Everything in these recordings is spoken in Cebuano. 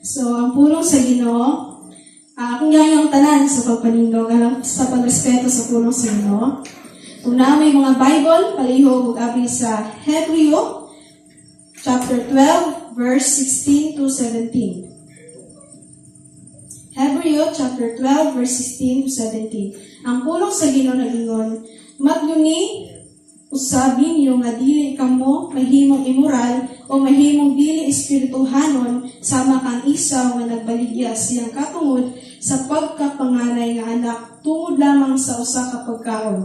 So, ang pulong sa Ginoo, akong gayong tanan sa pagpanindog alang sa pagrespeto sa pulong sa Ginoo. Kung naa may mga Bible, palihog ug abri sa Hebreo chapter 12 verse 16 to 17. Hebreo chapter 12 verse 16 to 17. Ang pulong sa Ginoo nagingon, "Matguni usab ninyo nga dili kamo mahimong immoral o mahimong dili espirituhanon sama kang Esau nga nagbaligya siyang katungod sa pagkapanganay nga anak tungod lamang sa usa ka pagkaon.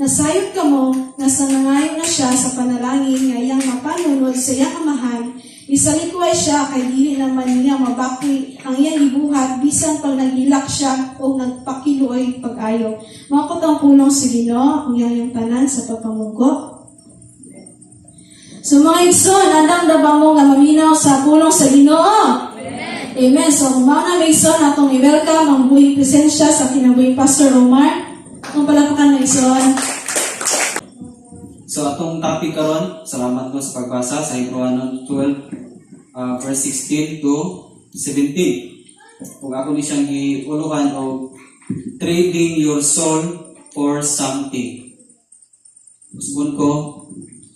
Nasayod kamo nga sa nangayo na siya sa panalangin nga iyang mapanunod sa iyang amahan, isalikway siya kay dili naman niya mabakwi ang iyang gibuhat bisan pag naghilak siya o nagpakiluoy pag-ayo." Mao ang pulong sa Ginoo, ang iyang tanan sa pagpamungko. So mga igsoon, andam na ba mo nga maminaw sa pulong sa Ginoo? Amen. So kung mao na, mga igsoon, atong i-welcome ang buhing presensya sa kinabuhing Pastor Omar. Kung palakpakan, mga igsoon. So atong topic karon, salamat no sa pagbasa sa Hebrew 12 verse 16 to 17. Ug ako ni siyang giuluhan og "Trading your soul for something." Usbon ko,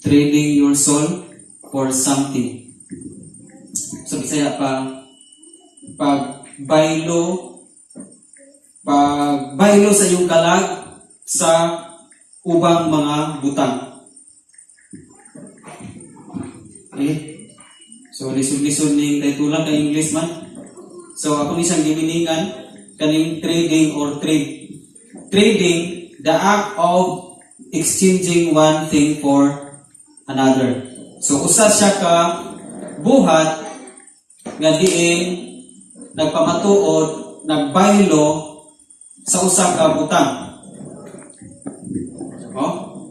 "Trading your soul for something." Sa Bisaya pa, pagbaylo sa iyong kalag sa ubang mga butang. Okay? So, lisod-lisod ning titulan kay English man. So, ako ni siyang giminingan kaning trading or trade. Trading, the act of exchanging one thing for another. So, usa siya ka buhat nga diin nagpamatuod, nagbaylo sa usa ka butang. Oh?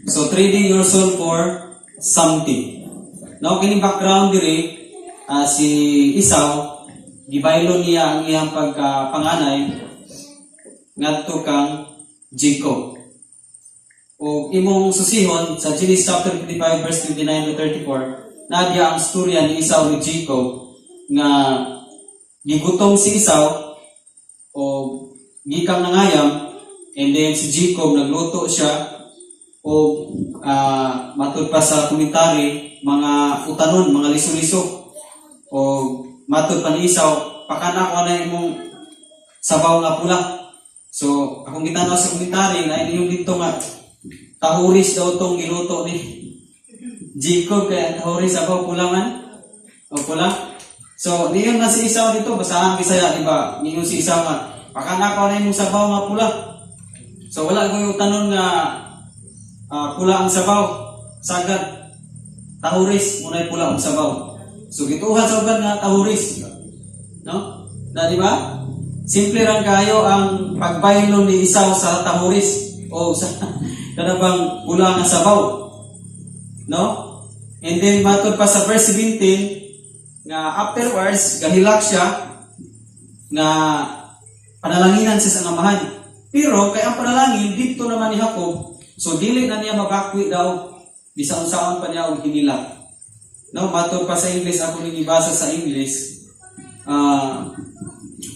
So, trading your soul for something. Now, kini background diri, si Esau, gibaylo niya ang iyang pagkapanganay ngadto kang Jacob. O imong susihon sa Genesis chapter 55 verse 29 to 34, naa diha ang storya ni Esau ni Jacob nga gigutom si Esau o gikang nangayam, and then si Jacob nagluto siya o matud pa sa komentary, mga utanon, mga liso-liso, o matud pa ni Esau, "Pakana ko na imong sabaw nga pula." So akong gitanaw sa komentary na inyong dito nga tahuris daw tong giluto ni Jacob kay ang tahuris sabaw pula man o pula. So niyon na si Esau dito, basahan Bisaya, di ba? Niyon si Esau nga, "Pakana ko na imong sabaw nga pula." So wala ko yung tanon nga pula ang sabaw, sagad tahuris munay pula ang sabaw. So gituhan sa uban nga tahuris, no na, di ba? Simple lang kayo ang pagbaylo ni Esau sa tahuris o sa kanabang pula nga sabaw, no? And then matud pa sa verse 17 nga afterwards gahilak siya nga panalanginan siya sa amahan, pero kay ang panalangin dito naman ni Jacob, so dili na niya mabakwi daw bisan unsaon pa niya og hinilak, no? Matud pa sa English, ako ning ibasa sa English,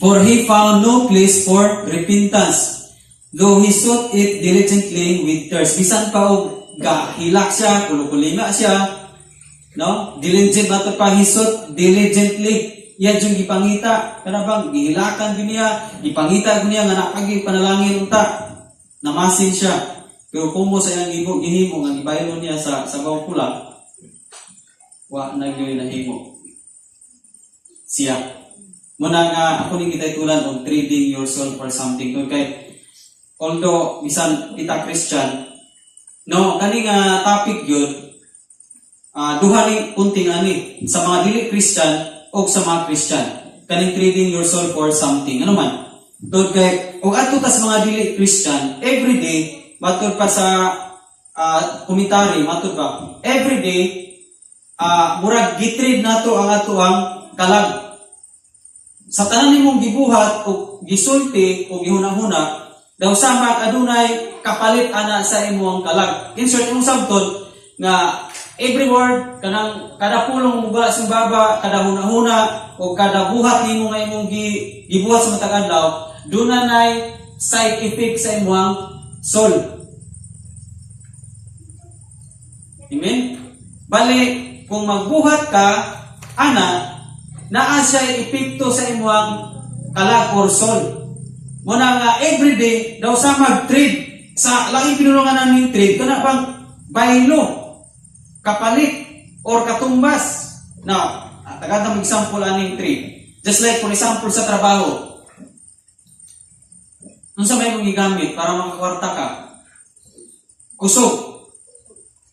"For he found no place for repentance, though he sought it diligently with tears." Bisan pa og gahilak siya, kulukulinga siya, no? Diligent, matud pa, he sought diligently. Yan yung gipangita, kana bang gihilakan gyud niya, gipangita gyud niya nga napagi panalangin unta. Namasin siya. Pero kumo sa iyang gihimo nga gibaylo niya sa sabaw pula, wa na gyud nahimo siya. Muna nga ako ning gitaytulan og "Trading your soul for something." Kung kay although bisan kita Christian, no, kani nga topic yun, duha ni kunting ani sa mga dili Christian o sa mga Christian. Kaning trading your soul for something. Ano man? Tungod kay og adto tas mga dili Christian, every day matud pa sa komentary, matud pa every day murag gitrade nato ang ato ang kalag sa tanan nimong gibuhat o gisulti o gihuna-huna, daw sama adunay kapalit ana sa imong kalag. In short, imong sabton nga Every word, kanang kada pulong mo sa baba, kada huna-huna o kada buhat nimo nga imong gibuhat sa matag adlaw, duna nay side effect sa imong soul. Amen? Bali, kung magbuhat ka, ana, naa siya epekto sa imong kalag or soul. Muna nga everyday daw sa mag-trade sa laing pinulungan namin, trade kana bang baylo, kapalit or katumbas. Now, tagad na mag-example aning trade. Just like, for example, sa trabaho. Unsa may mong gigamit para makakwarta ka? Kusog.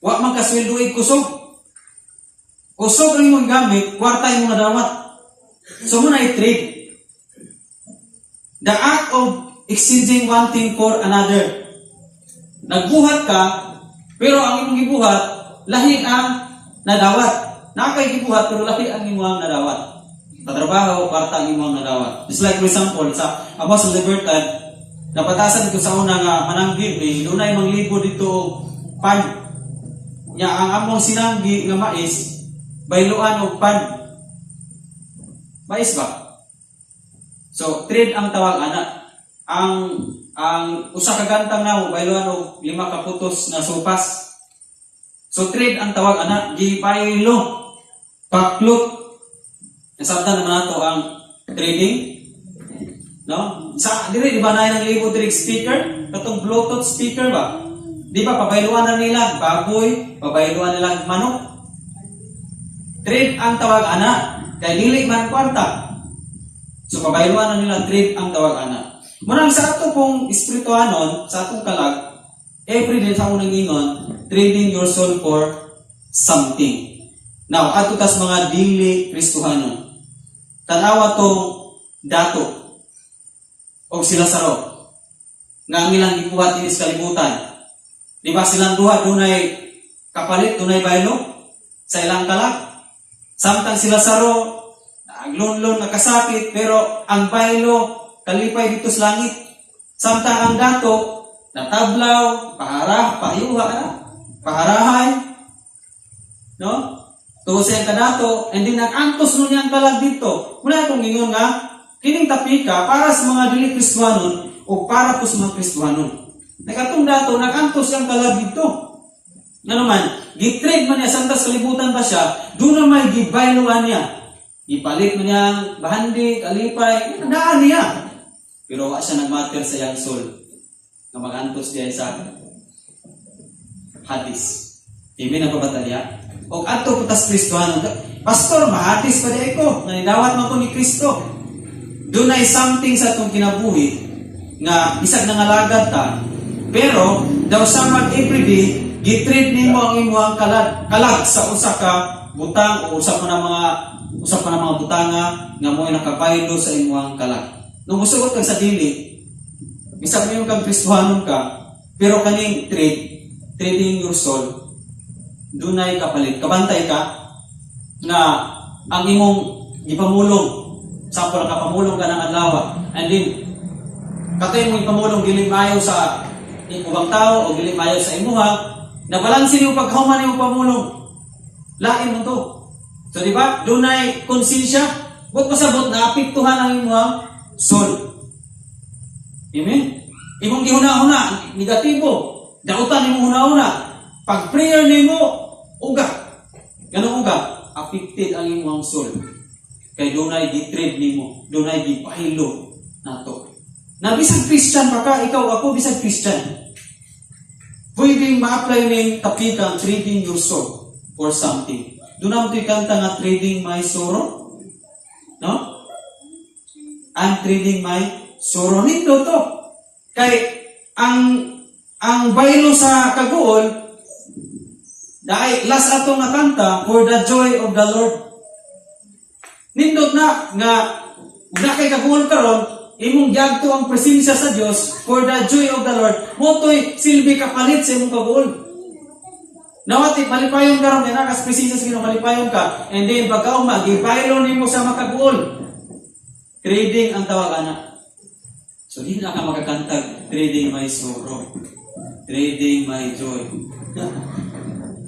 Wa man kasweldo kusog. Kusog ang imong gamit, kwarta imong nadawat. So mao na trade. The act of exchanging one thing for another. Nagbuhat ka, pero ang imong gibuhat, lahi ang nadawat. Naa kay gibuhat, pero lahi ang imong nadawat. Patrabaho, kwarta ang imong nadawat. Just like, for example, sa amo sa Libertad, napatasan ko sa una nga mananggi, may dunay manglibo dito og pan. Nya ang among sinanggi nga mais, bayluan og pan. Mais ba? So, trade ang tawag ana. Ang usa ka gantang namo bayluan og 5 ka putos nga sopas. So trade ang tawag ana, gibaylo. Paklot. Nasabtan naman nato ang trading. No? Sa dire, di ba, na ng libo diri speaker, katong Bluetooth speaker ba? Di ba pabayluan na nila baboy, pabayluan nila manok. Trade ang tawag ana, kay dili man kwarta. So pabayluan na nila, trade ang tawag ana. Munang sa ato pong espirituanon, sa atong kalag, every day sa unang ingon, trading your soul for something. Now, ato tas mga dili Kristohanon. Tanawa tong dato o sila Lazaro nga ang ilang gibuhat dinhi sa kalibutan. Di ba silang duha dunay kapalit, dunay baylo sa ilang kalag? Samtang si Lazaro naglunlon, nakasakit, pero ang baylo kalipay dito sa langit. Samtang ang dato natablaw, pahara, payuha, paharahay, no? Tuo sa iyang kadato, and then nag-antos nun niyang kalag dito. Muna akong ingon nga, kining tapika para sa mga dili Kristohanon o para po sa mga Kristohanon. Nakatong dato, nag-antos siyang kalag dito. Nga naman, gitrade man niya, samtang sa kalibutan pa siya, doon na may gibayluan niya. Gipalit man niya ang bahandi, kalipay, naan niya. Pero wa siya nagmatter sa iyang soul. Nga mag-antos diya sa Hades. Amen ang pabatalya. O adto po tas Kristohanon. "Pastor, mahatis pa di ko. Nanidawat man ko ni Kristo." Doon ay something sa atong kinabuhi nga bisag nangalagad ta. Pero daw sa mag everyday, gitrade nimo ang imong kalag sa usa ka butang o usa pa na mga butanga nga mo'y nakabaylo sa imong kalag. Nung musugot kag sa dili, bisag mo kang Kristohanon ka, pero kaning trade, trading your soul, dunay kapalit. Kabantay ka nga ang imong gipamulong, sample, kapamulong ka ng adlaw, and then katoy imong ipamulong dili maayo sa ubang tao o dili maayo sa imuha, nabalanse nimo pagkahuman imong pamulong. Lain mo to. So di ba? Dunay konsensya. Buot pasabot na apektuhan ang imong soul. Amen? Imong gihuna-huna, negatibo. Dautan imong huna-huna. Pag prayer nimo, uga. Ganong uga, affected ang imong soul. Kay dunay gitrade nimo, dunay gibaylo nato. Na bisag Christian pa ka, ikaw, ako, bisag Christian. Pwedeng ma-apply ning tapika, trading your soul for something. Doon naman ito'y kanta nga "Trading My Sorrow." No? "I'm trading my sorrow." Nindot to. Kay ang baylo sa kaguol, dahil last ato nga kanta, "For the Joy of the Lord." Nindot na nga una kay kaguol karon, imong giadto ang presensya sa Dios for the joy of the Lord. Mao to'y silbi kapalit sa imong kaguol. Nawati malipayon karon kay nakas presensya sa Ginoo, malipayon ka. And then pagkaugma gibaylo nimo sa makaguol. Trading ang tawag ana. So di na ka makakantag "Trading my sorrow." "Trading my joy."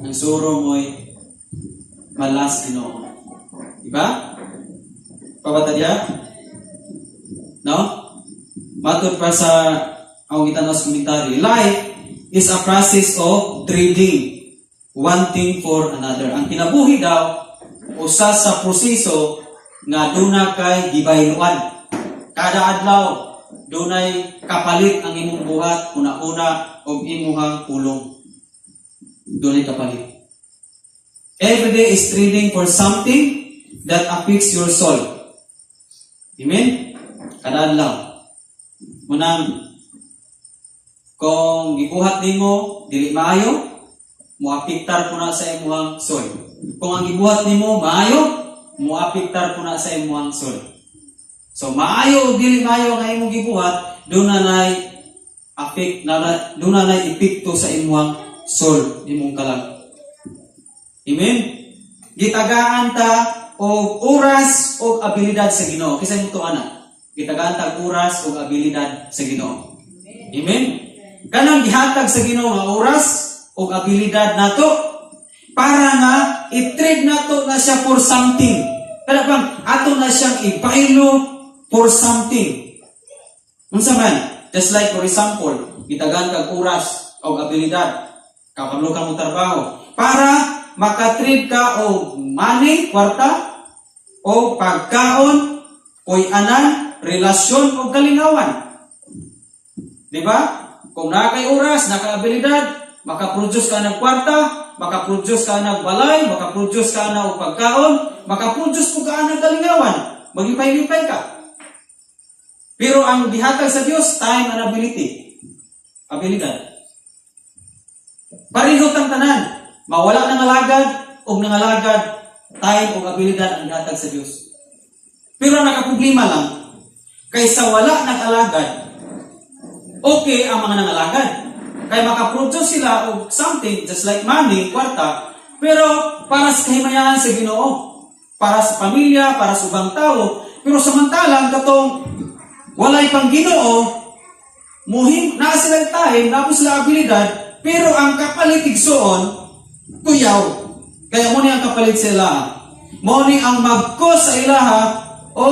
Ang sorrow mo'y Malas Ginoo. Diba? Pabata diya? No? Matod pa sa ang gitan sa commentary, life is a process of trading one thing for another. Ang kinabuhi daw usa sa proseso nga duna kay gibayluan. Kada adlaw dunay kapalit ang imong buhat, una-una og imuhang pulong. Dunay kapalit. Every day is trading for something that affects your soul. Amen? Kada adlaw. Munang kung gibuhat nimo dili maayo, moapektar po na sa imuhang soul. Kung ang gibuhat nimo maayo, moapektar po na sa imuhang soul. So maayo o dili maayo ang imong gibuhat, duna nay affect na, duna nay epekto sa imuhang soul, imong kalag. Amen? Gitagaan ta og oras og abilidad sa Ginoo. Kinsa mo to ana? Gitagaan ta og oras og abilidad sa Ginoo. Amen? Kanang gihatag sa Ginoo nga oras og abilidad nato para nga i-trade nato na siya for something. Kana bang ato na siyang ibaylo for something. Unsa man? Just like, for example, gitagaan kag oras og abilidad, kabalo ka mo trabaho para makatrade ka og money, kwarta, o pagkaon, puy-anan, relasyon o kalingawan. Di ba? Kung naa kay oras, naa kay abilidad, makaproduce ka ng kwarta, makaproduce ka ng balay, makaproduce ka ng pagkaon, makaproduce po ka ng kalingawan. Maglipay-lipay ka. Pero ang gihatag sa Dios, time and ability. Abilidad. Pareho tang tanan. Mawala nangalagad o nangalagad, time o abilidad ang gihatag sa Dios. Pero ang nakaproblema lang, kaysa wala nag-alagad, okay ang mga nangalagad. Kay makaproduce sila og something, just like money, kwarta, pero para sa kahimayahan sa Ginoo, para sa pamilya, para sa ubang tao, pero samantalang katong walay pang Ginoo, muhim naa sila time, naa sila abilidad, pero ang kapalit, igsuon, kuyaw. Kaya mo ni ang kapalit sa ilaha. Mo ni ang mag-cause sa ilaha o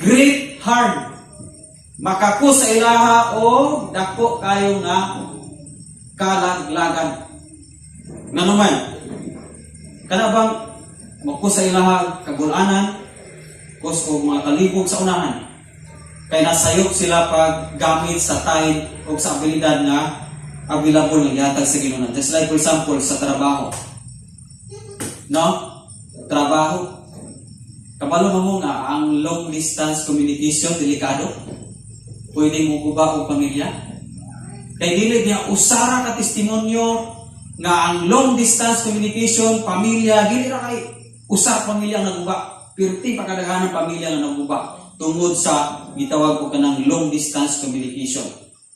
great harm. Maka-cause sa ilaha o dako kayo nga kalaglagan. Ngano man, kana bang ma-cause sa ilaha kagulanan, cause og mga kalibog sa unahan. Kay nasayop sila pag gamit sa time o sa abilidad nga available nga gihatag sa Ginoo. Just like, for example, sa trabaho. No? Trabaho. Kabalo mo nga ang long distance communication delikado. Pwede mo guba og pamilya. Kay dili niya usara ka testimonyo nga ang long distance communication, pamilya, dili ra kay usa ka pamilya nga naguba. Pirti pa kadaghanan pamilya nga naguba tungod sa gitawag ko kanang long distance communication.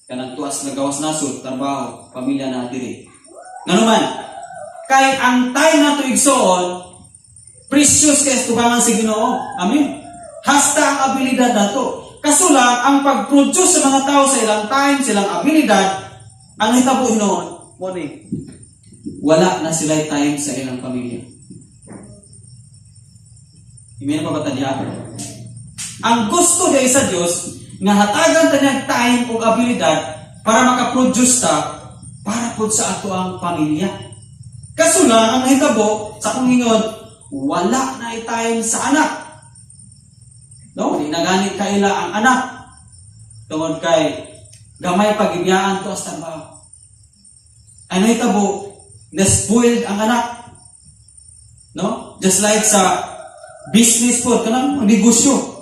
Kanang tuas na gawas nasod, trabaho, pamilya na diri. Ngano man, kay ang time nato, igsoon, precious kay sa tubangan sa Ginoo. Amen. Hasta ang abilidad nato. Kaso lang, ang pag-produce sa mga tao sa ilang time, silang abilidad, ang hitabo hinuon, mo ni, wala na sila time sa ilang pamilya. Amen pa ba ta diha? Ang gusto diay sa Dios nga hatagan ta niyang time ug abilidad para makaproduce ta para pud sa ato ang pamilya. Kaso lang ang nahitabo sa akong ingon, wala na time sa anak. No, di na gani kaila ang anak. Tungod kay gamay pagibiyaan to sa trabaho. Ay nahitabo, na-spoiled ang anak. No? Just like sa business po, kanang negosyo.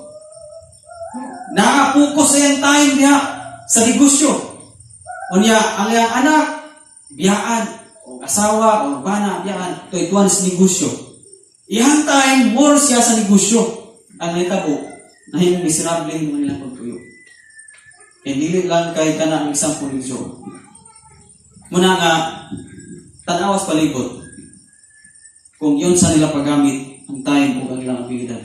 Nakapokus sa iyang time diha sa negosyo. Unya, ang iyang anak, biyaan, o asawa, o bana, biyaan, to ituan sa negosyo. Iyang time, more siya sa negosyo. Ang nahitabo, nahimong miserable yung ilang pagtuyo. Kaya dili lang kay kana ang example ni Job. Muna nga, tanawas palibot, kung yun sa nila paggamit ang time o ang ilang abilidad.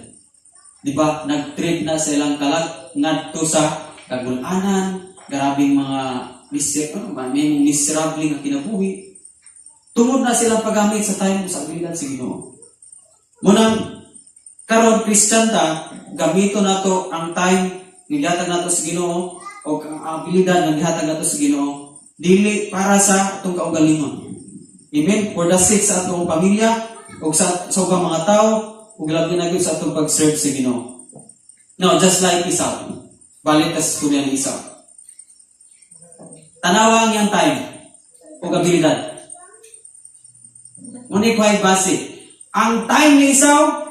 Di ba, nag-trade na sa ilang kalag ngadto sa kagulanan, grabing mga ano ba, may miserable nga kinabuhi. Tungod na silang paggamit sa time sa abilidad sa Ginoo. Munang karon Christian ta, gamito nato ang time nga gihatag nato sa Ginoo o ang abilidad nga gihatag nato sa Ginoo dili para sa atong kaugalingon. Amen. For the sake sa atong pamilya o sa ubang mga tao ug labi na gyud sa atong pag-serve sa Ginoo. Now, just like Esau. Balik ta sa istorya ni Esau. Tanawa ang iyang time ug abilidad. Ngunit ko base. Ang time ni Esau,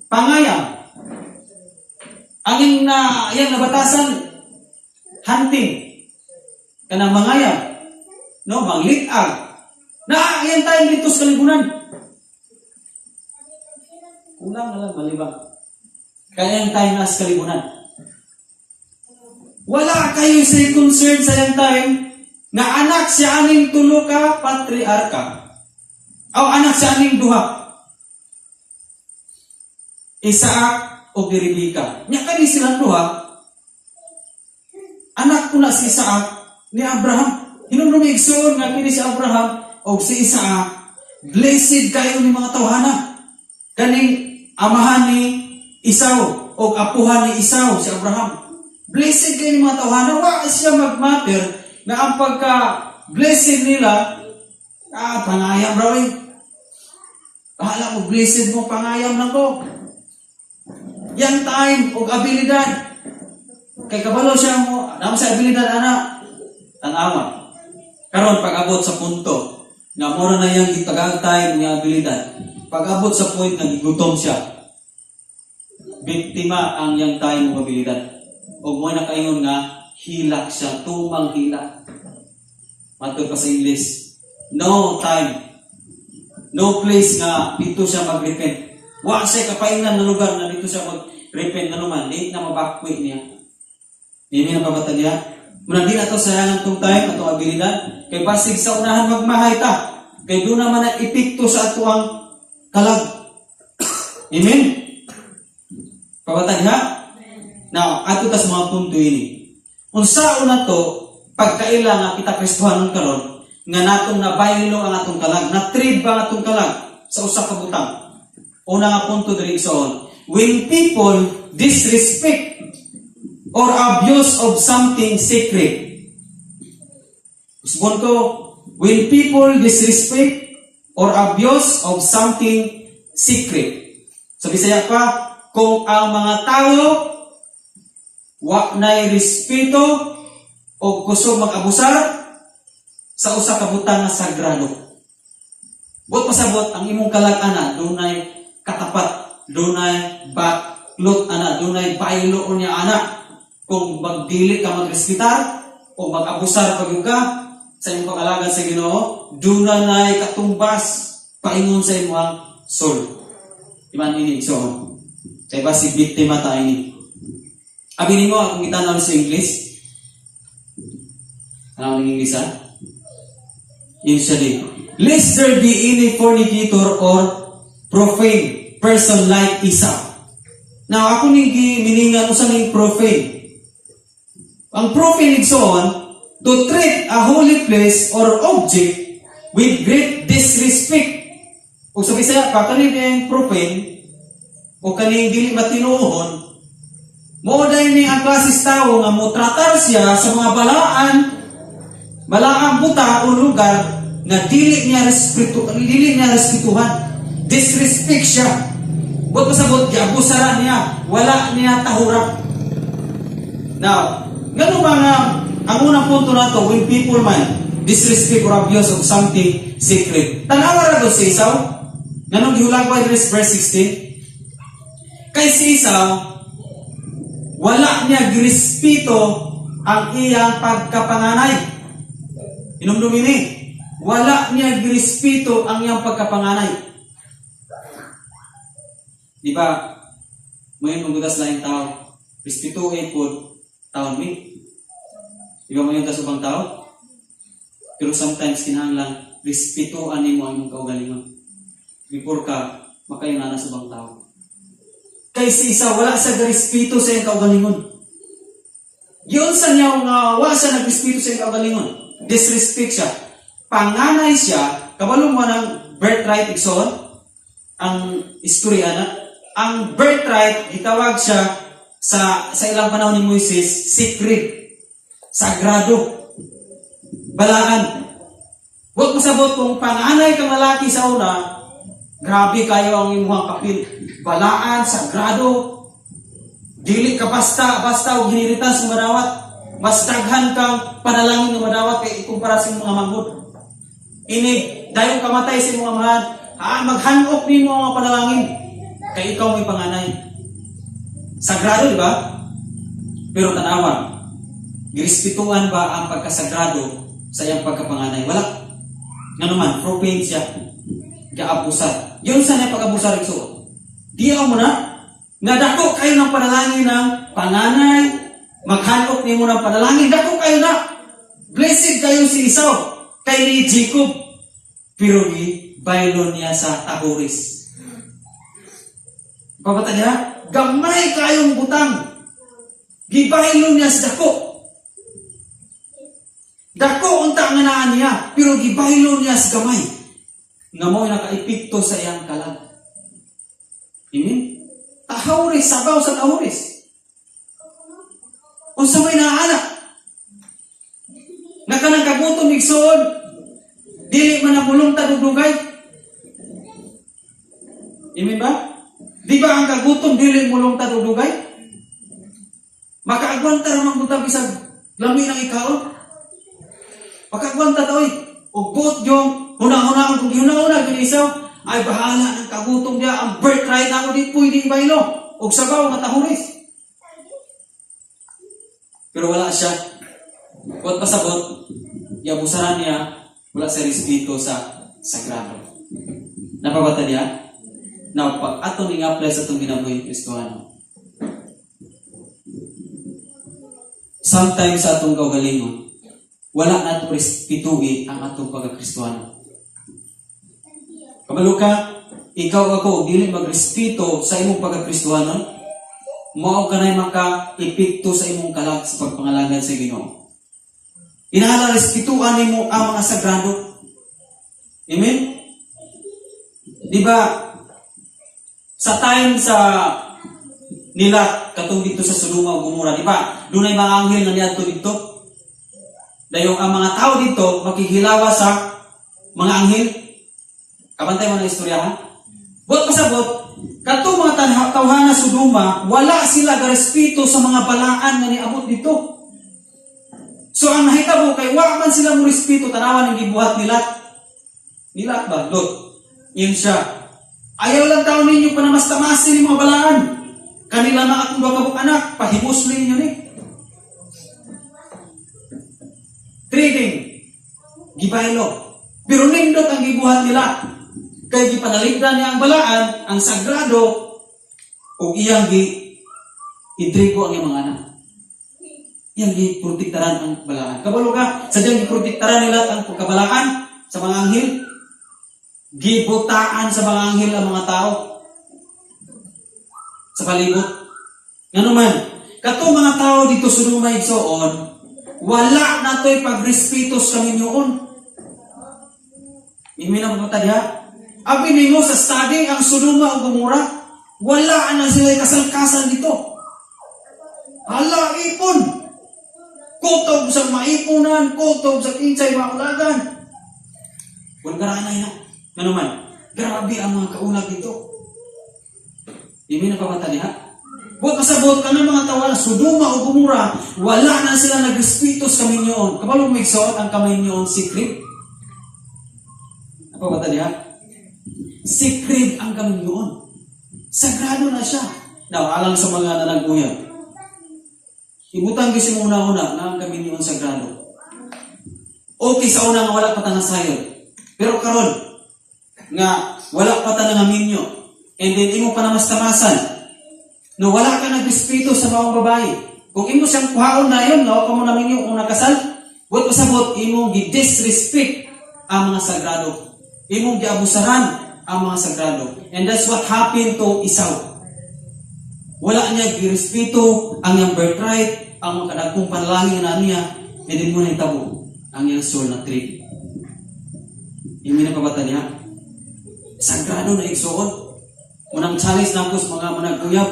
pangayam. Ang iyang na iyang nabatasan, hunting. Kanang mangayam. No, manglit-ag. Na iyang time dito sa kalibunan. Kulang na lang malibang. Kaya ang time na sa kalibunan. Wala kayo sa concern sa iyang time nga anak siya aning tulo ka patriarka. O anak siya aning duha. Isaac o ni Rebecca. Nya kani silang duha. Anak ko na si Isaac ni Abraham. Hinumdum, igsoon, nga kini si Abraham o si Isaac, blessed kayo ni mga tawhana. Kaning amahan ni Esau o apuhan ni Esau si Abraham. Blessed kayo ni mga tawhana. Wa siya magmatter na ang pagka blessed nila, pangayam raw eh. Bahala mo, blessed mo, pangayam lang ko. Yang time og abilidad. Kay kabalo siya mo, namo sa abilidad ana. Tanawa. Karon pag-abot sa punto nga mura na iyang gitagang time nga abilidad. Pag-abot sa point nga gigutom siya. Biktima ang iyang time ug abilidad. Og mo nakaingon nga hilak siya, tumang hilak. Matod pa sa English, no time, no place nga dito siya mag-repent. Wa siya kapainan na lugar na dito siya mag-repent na naman, di na mabakwi niya. Hindi na pabata niya. Muna di na to sayangan tong time atong abilidad. Kay basig sa unahan magmahay ta. Kay doon naman na epekto sa atuang kalag. Amen? Pabata niya? Now, ato tas mga punto ini. Unsaon na to, pagkaila nga kita Kristohanon karon nga natong nabaylo ang atong kalag, na-trade ba ang atong kalag sa usa ka butang? Una nga punto diri, igsoon, when people disrespect or abuse of something sacred. Usbon ko, when people disrespect or abuse of something secret. Sa Bisaya pa, kung ang mga tao wa nay respeto o kusog mag-abusar sa usa ka butang nga sagrado. Buot pasabot, ang imong kalag ana dunay katapat, dunay baklot ana, dunay baylo niya ana. Kung magdili ka magrespetar o mag-abusar pag ka sa imong pag-alagad sa Ginoo, dunay katumbas paingon sa imong soul. Iman ini so kay basig biktima ta ini. Abi nimo akong gitanaw sa English. Ano ang English ha? Yun siya di. "Lest there be any fornicator or profane person like Esau." Now, ako ning giminingan usa ning profane. Ang profane, igsoon, to treat a holy place or object with great disrespect. O sa Bisaya pa, kaning profane o kaning dili matinuohon, mo dahil ni ang klases tao nga mo tratar siya sa mga balaang buta o lugar nga dili niya respetuhan. Disrespect siya. Buot pasabot, giabusaran niya, wala niya tahura. Now, ngano ba nga ang unang punto nato, when people man disrespect or abuse of something sacred? Tanawa ra gud si Esau. Nganong gihulagway diri sa verse 16? Kay si Esau, wala niya girespeto ang iyang pagkapanganay. Hinumdumi ni, wala niya girespeto ang iyang pagkapanganay. Di ba? Ngayon magudas laing tao, respetuhin po taon mi. Di ba ngayon ta ubang tao? Pero sometimes kinahanglan respetuan nimo ang imong kaugalingon before ka makayunana sa ubang tao. Kay si Esau, wala sa respeto sa iyang kaugalingon. Giunsa niya nga wala siya nagrespeto sa iyang kaugalingon? Disrespect siya. Panganay siya, kabalo mo ng birthright, igsoon? Ang istorya na ang birthright, gitawag siya sa ilang panahon ni Moises, sacred, sagrado, balaan. Huwag masabot kung panganay kang lalaki sa una, grabe kayo ang imuhang kapil. Balaan, sagrado, dili ka basta, basta og inheritance nga madawat. Mas daghan kang panalangin nga madawat kay ikumpara sa imong mga manghod. Inig, dayon kamatay sa imong amahan, maghanok nimo ang mga panalangin kay ikaw may panganay. Sagrado, di ba? Pero tanawa, girespetuan ba ang pagkasagrado sa iyang pagkapanganay? Wala. Nga naman, profane siya. Gaabusar. Yun sa niya pag-abusar, igsuon. Diyaw mo na, nga dako kayo ng panalangin ng panganay, maghanok nimo ng panalangin, dako kayo na. Blessed kayo si Esau, kay ni Jacob. Pero gi baylo niya sa tahuris. Pabata niya, gamay kayong butang. Gibaylo niya sa dako. Dako unta nga naa niya, pero gibaylo niya sa gamay. Nga mao nakaepekto sa iyang kalag. Amen? Tahuris, sabaw sa tahuris. Unsa may naana? Nga kanang kagutom, igsoon, dili man na mulungtad og dugay. Amen ba? Di ba ang kagutom dili mulungtad og dugay? Makaagwanta ra man butang bisag lami ng ikaon. Makaagwanta ta oy. Og buot yung huna-huna kung gihuna-huna gyud Esau, ay bahala ng kagutom niya, ang birthright ako di pwede ibaylo og sabaw nga tahuris. Pero wala siya. Wat pasabot, giabusaran niya, wala sa respeto sa sagrado. Napabata niya? Now, pag atong i-apply sa atong kinabuhi Kristohano, sometimes sa atong kaugalingon, wala nato respetuhi ang atong pagkakristohano. Kabalo ka, ikaw ako, dili magrespeto sa imong pagkakristohanon, mao ka na'y maka-epekto sa imong kalag sa pagpangalagad sa Ginoo. Inahala respetuan nimo ang mga sagrado. Amen? Di ba, sa time sa nila katong dito sa Sodoma ug Gomora, di ba? Dunay mga anghel nga niadto dito. Dayong ang mga tao dito makighilawa sa mga anghel. Kabantay mo na istorya, ha? Buot pasabot, katong mga tawhana Sodoma, wala sila garespeto sa mga balaan nga niabot dito. So ang nahitabo kay wa man sila mo respeto, tanawan ang gibuhat nila. Nila ba? Lot. Yun siya. "Ayaw lang taon ninyo panamastamasin yung mga balaan. Kanila mga akong duha ka buok anak, pahimusli ninyo ni." Trading. Gibaylo. Pero nindot ang gibuhat nila. Kay gipanaligdan niya ang balaan, ang sagrado, ug iyang gi intrigo ang iyang mga anak. Iyang giprotektaran ang balaan. Kabalo ka, sadyang giprotektaran nila ang pagkabalaan sa mga anghel. Gibutaan sa mga anghel ang mga tao sa palibot. Ngano man, kato mga tao dito sa Sodoma, igsoon, wala nato'y pagrespeto sa kaminyoon. Imi na mga diha. Abi ninyo sa study ang Sodoma ug Gomora, wala na sila kasal-kasal dito. Hala, ipon. Kutob sa maipunan, kutob sa kinsay maulagan. Kung karanay na. Ngano man, grabe ang mga kaulag dito. Imi na pamata diha. Buot pasabot ka ng mga tawa Sodoma o Gomora, wala na sila nagrespeto sa kaminyoon. Kabalo mo, igsoon, ang kaminyoon secret. Napabata diha? Secret ang kaminyoon. Sagrado na siya. Now, alang sa mga nanaguyab, ibutang gyud sa una-una na ang kaminyoon sagrado. Okay sa una nga wala pa ta nasayod. Pero karon nga wala pa ta nangaminyo, and then imo pa namastamasan, no, wala ka nagrespeto sa maong babae. Kung imo siyang kuhaon na yun, no, kamo naminyo kung nakasal, buot pasabot, imong gi-disrespect ang mga sagrado. Imong giabusaran ang mga sagrado. And that's what happened to Esau. Wala niya girespeto ang iyang birthright, ang mga kadagkong panalangin na niya, and then mo na itabo ang iyang soul na trip. Imi na pabata niya. Sagrado na, igsoon. Unang challenge nako sa mga managuyab.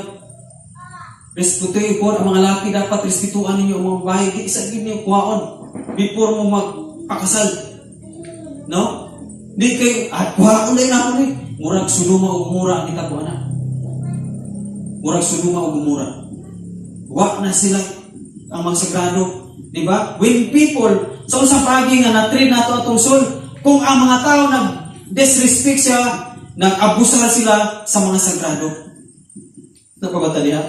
Respetuhin po ang mga laki, dapat respetuan ninyo ang mga babae. Di isa gid niyo kuhaon before mo magpakasal. No? Di kay at kuhaon din ako ni. Murag Sodoma ug Gomora ang hitabo ana. Murag Sodoma ug Gomora. Wa na sila ang mga sagrado, di ba? When people sa usang pagi nga na-train nato atong soul, kung ang mga tao nag disrespect siya, nag-abusar sila sa mga sagrado. Napabata diha?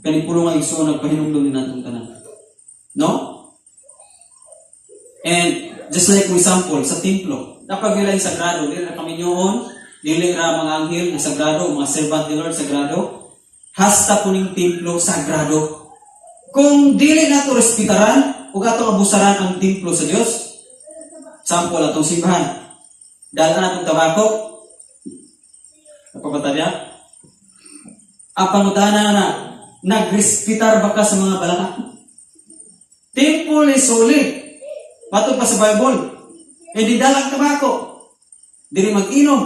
Kaning pulong nga, igsoon, nagpahinumdum ni natong tanan. No? And just like for example, sa templo, dapat nila yung sagrado, dili ra kaminyoon, dili ra mga anghel nga sagrado, mga servant ni Lord sagrado, hasta kuning templo sagrado. Kung dili nato respetaran ug atong abusaran ang templo sa Dios, sample atong simbahan, dala natong tabako, napabata niya? Ang pangutana na, nagrespetar ba ka sa mga balaka? Temple is holy. Matod pa sa Bible. Eh di dalang tabako. Dili mag-inom.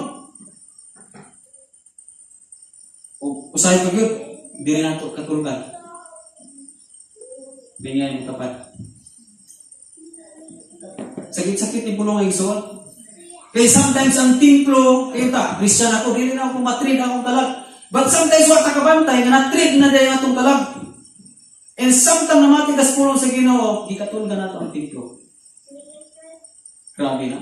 O usahay pa gyud, dili nato katulgan. Bingay mo tapat. Sakit-sakit ni pulong ang igsoon. Kay sometimes ang templo, kayo ta, Christian ako, dili na ako matreat akong kalag. But sometimes wa ta kabantay nga na-treat na dahil atong kalag. And sometimes namati tas pulong sa Ginoo, gikatulgan nato ang templo. Grabe na.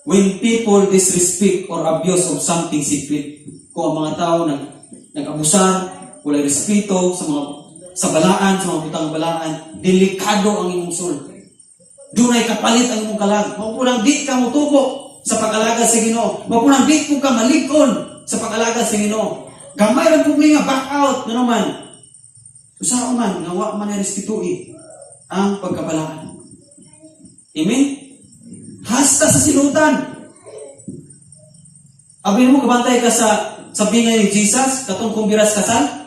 When people disrespect or abuse of something secret, kung ang mga tao nag-abusar, wala respeto sa mga sa balaan, sa mga butang balaan, delikado ang imong soul. Dunay kapalit ang imong kalag. Mao punang di ka motubo sa pag-alagad sa Ginoo. Mao punang di ko ka malig-on sa pag-alagad sa Ginoo. Gamay lang problema, back out, ano man. Usaha man, nga wa man respetuhi ang pagkabalaan. Amen? Hasta sa silutan. Abi mo kabantay ka sa bingay ni Jesus, katong kumbiras kasal,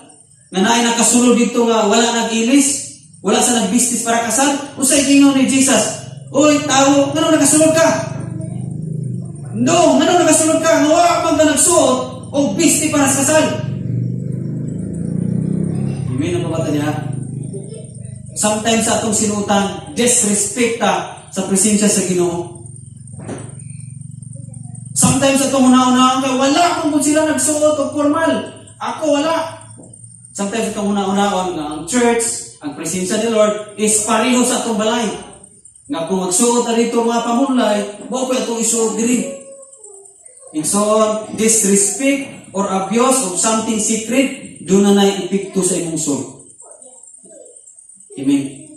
nga naay nakasulod dito nga wala nag-ilis, wala sa nagbistis para kasal, usay gingon ni Jesus, "Uy, tao, ngano nakasulod ka? No, ngano nakasulod ka? Nga wa man ka nagsuot og bisti para sa kasal." Amen ang pabata niya. Sometimes sa atong sinutan, disrespect ta sa presensya sa Ginoo. Sometimes atong una-una kay wala kung sila nagsuot og formal. Ako wala. Sometimes atong una-unaon nga ang church, ang presensya ni Lord is pareho sa atong balay. Nga kung magsuot na dito mga pamunlay, mao pa atong isuot diri. Igsoon, disrespect or abuse of something secret, doon na na'y epekto sa imong soul. Amen.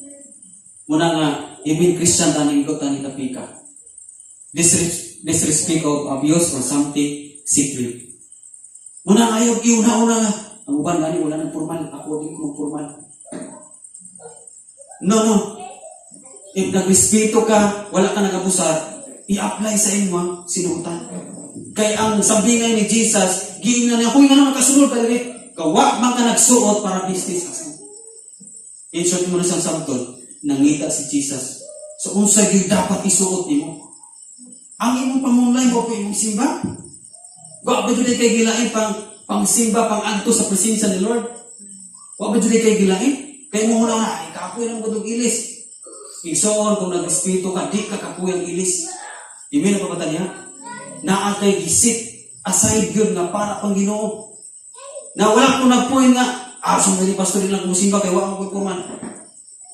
Muna nga, even Christian taning ko tani tapika. Disrespect of abuse or something secret. Muna nga ayaw, iuna-una nga. Ang uban gani wala nang formal. Ako di ko mag-formal. No. If nagrespeto ka, wala ka nag-abusar, i-apply sa imo ang sinuotan. Kay ang sambingay ni Jesus, giingnan niya, "Huy, nga nakasunod ka diri? Kawa man ka nagsuot para business kasal." In short mo na siyang sabton, nangita si Jesus. So unsa gyud dapat isuot nimo? Ang imong pamunlay mo po imong simba? Wa ba jud kay gilain pang pangsimba, pang adto sa presensya ni Lord? Wa ba jud kay gilain? Kay mo na, ay kapoy nang gudog ilis. Igsoon, kung nagrespeto ka, di ka kapoy ang ilis. Amen pa ba niya? Naa kay giset aside yun nga para pang Ginoo. Na wala ko nagpoy nga, ah, sumili pastor lang musimba kay wa mo ko'y formal.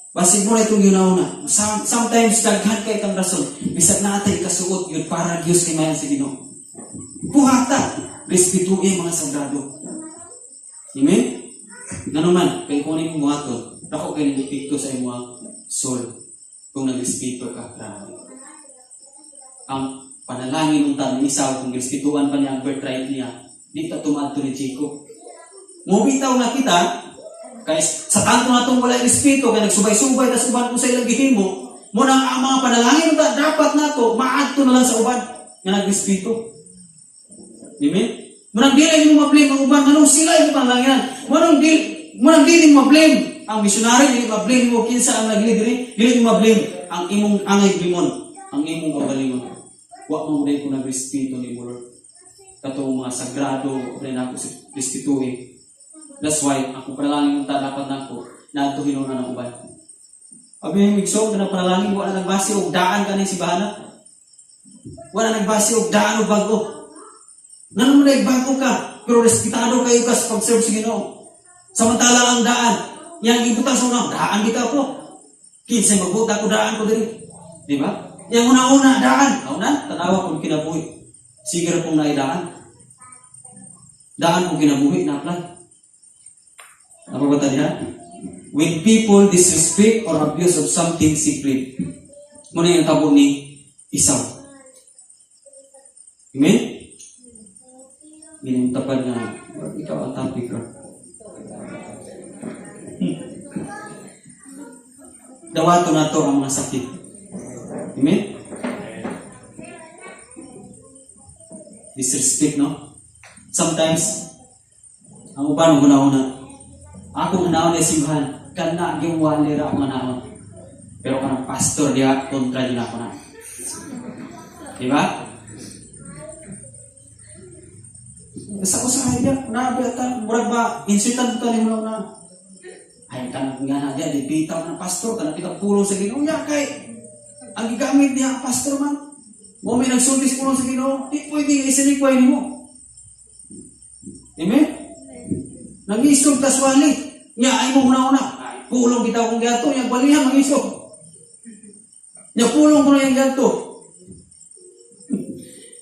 Basig mo na itong yun na. Sometimes, daghan kay itang rason. Bisag natay kasuot yun para Diyos kay mayan sa Ginoo. Buhata, respetuhin mga sagrado. Amen? Ngano man, kay kung ano imong buhaton, dako kay ning epekto sa imong soul kung nagrespeto ka, grabe. Ang panalangin ng ni Esau, kung respetuan pa niya ang birthright niya, di ta tumadto ni Jacob. Mubitaw nga kita, kay sa tanto natong wala respeto, kay nagsubay-subay ta sa uban kung sa ilang gihimo, mo nang ang mga panalangin ta dapat nato maadto na lang sa uban nga nagrespeto. Amen? Munang dili mo ma-blame ang uban, nganong sila yung panalanginan. Munang dili mo ma-blame ang missionary, dili ma-blame mo kinsa ang nagli diri, dili mo ma-blame ang imong angay blimon, ang imong kaugalingon. Wa mo dahil kung nagrespeto ni mo, Lord. Katong mga sagrado rin ako respetuhin. That's why ako panalangin unta dapat nako naadto hinuon ng uban. Abi migso kana panalangin, wala nagbase og daan kani si bahana. Wala nagbase og daan og bago. Ngano mo bago ka, pero respetado kayo ka sa pag-serve sa Ginoo. Samantala ang daan, yang ibutang sa una, daan kita ko. Kinsay magbuta ko, daan ko diri. Di ba? Yang una-una daan, una tanawa kung kinabuhi. Sige ra kung naidaan. Daan kung kinabuhi na apply. Apa ba diha? When people disrespect or abuse of something sacred. Muna yung tabo ni Esau. Amen? Ginuntapan nga, ikaw ang topic ra. Dawato na to ang mga sakit. Amen? Disrespect, no? Sometimes, ang uban mo una, ako naon ni simbahan, kana yung wali ra ako naon. Pero kanang pastor diha, kontra din ako na. Di ba? Basta usahay dia, na ba murag ba insultan ta nimo na. Ay kanang nga na diha di bitaw ng pastor, kanang kita pulong sa Ginoo nya kay ang gigamit niya pastor man. Mo may nagsultis pulong sa Ginoo, di pwede nga isinikway nimo. Amen? Nag-isog ta swali. Nya ay mo una-una. Ay, pulong kita kung gato, nya baliha mangisog. Nya pulong ko na yung gato.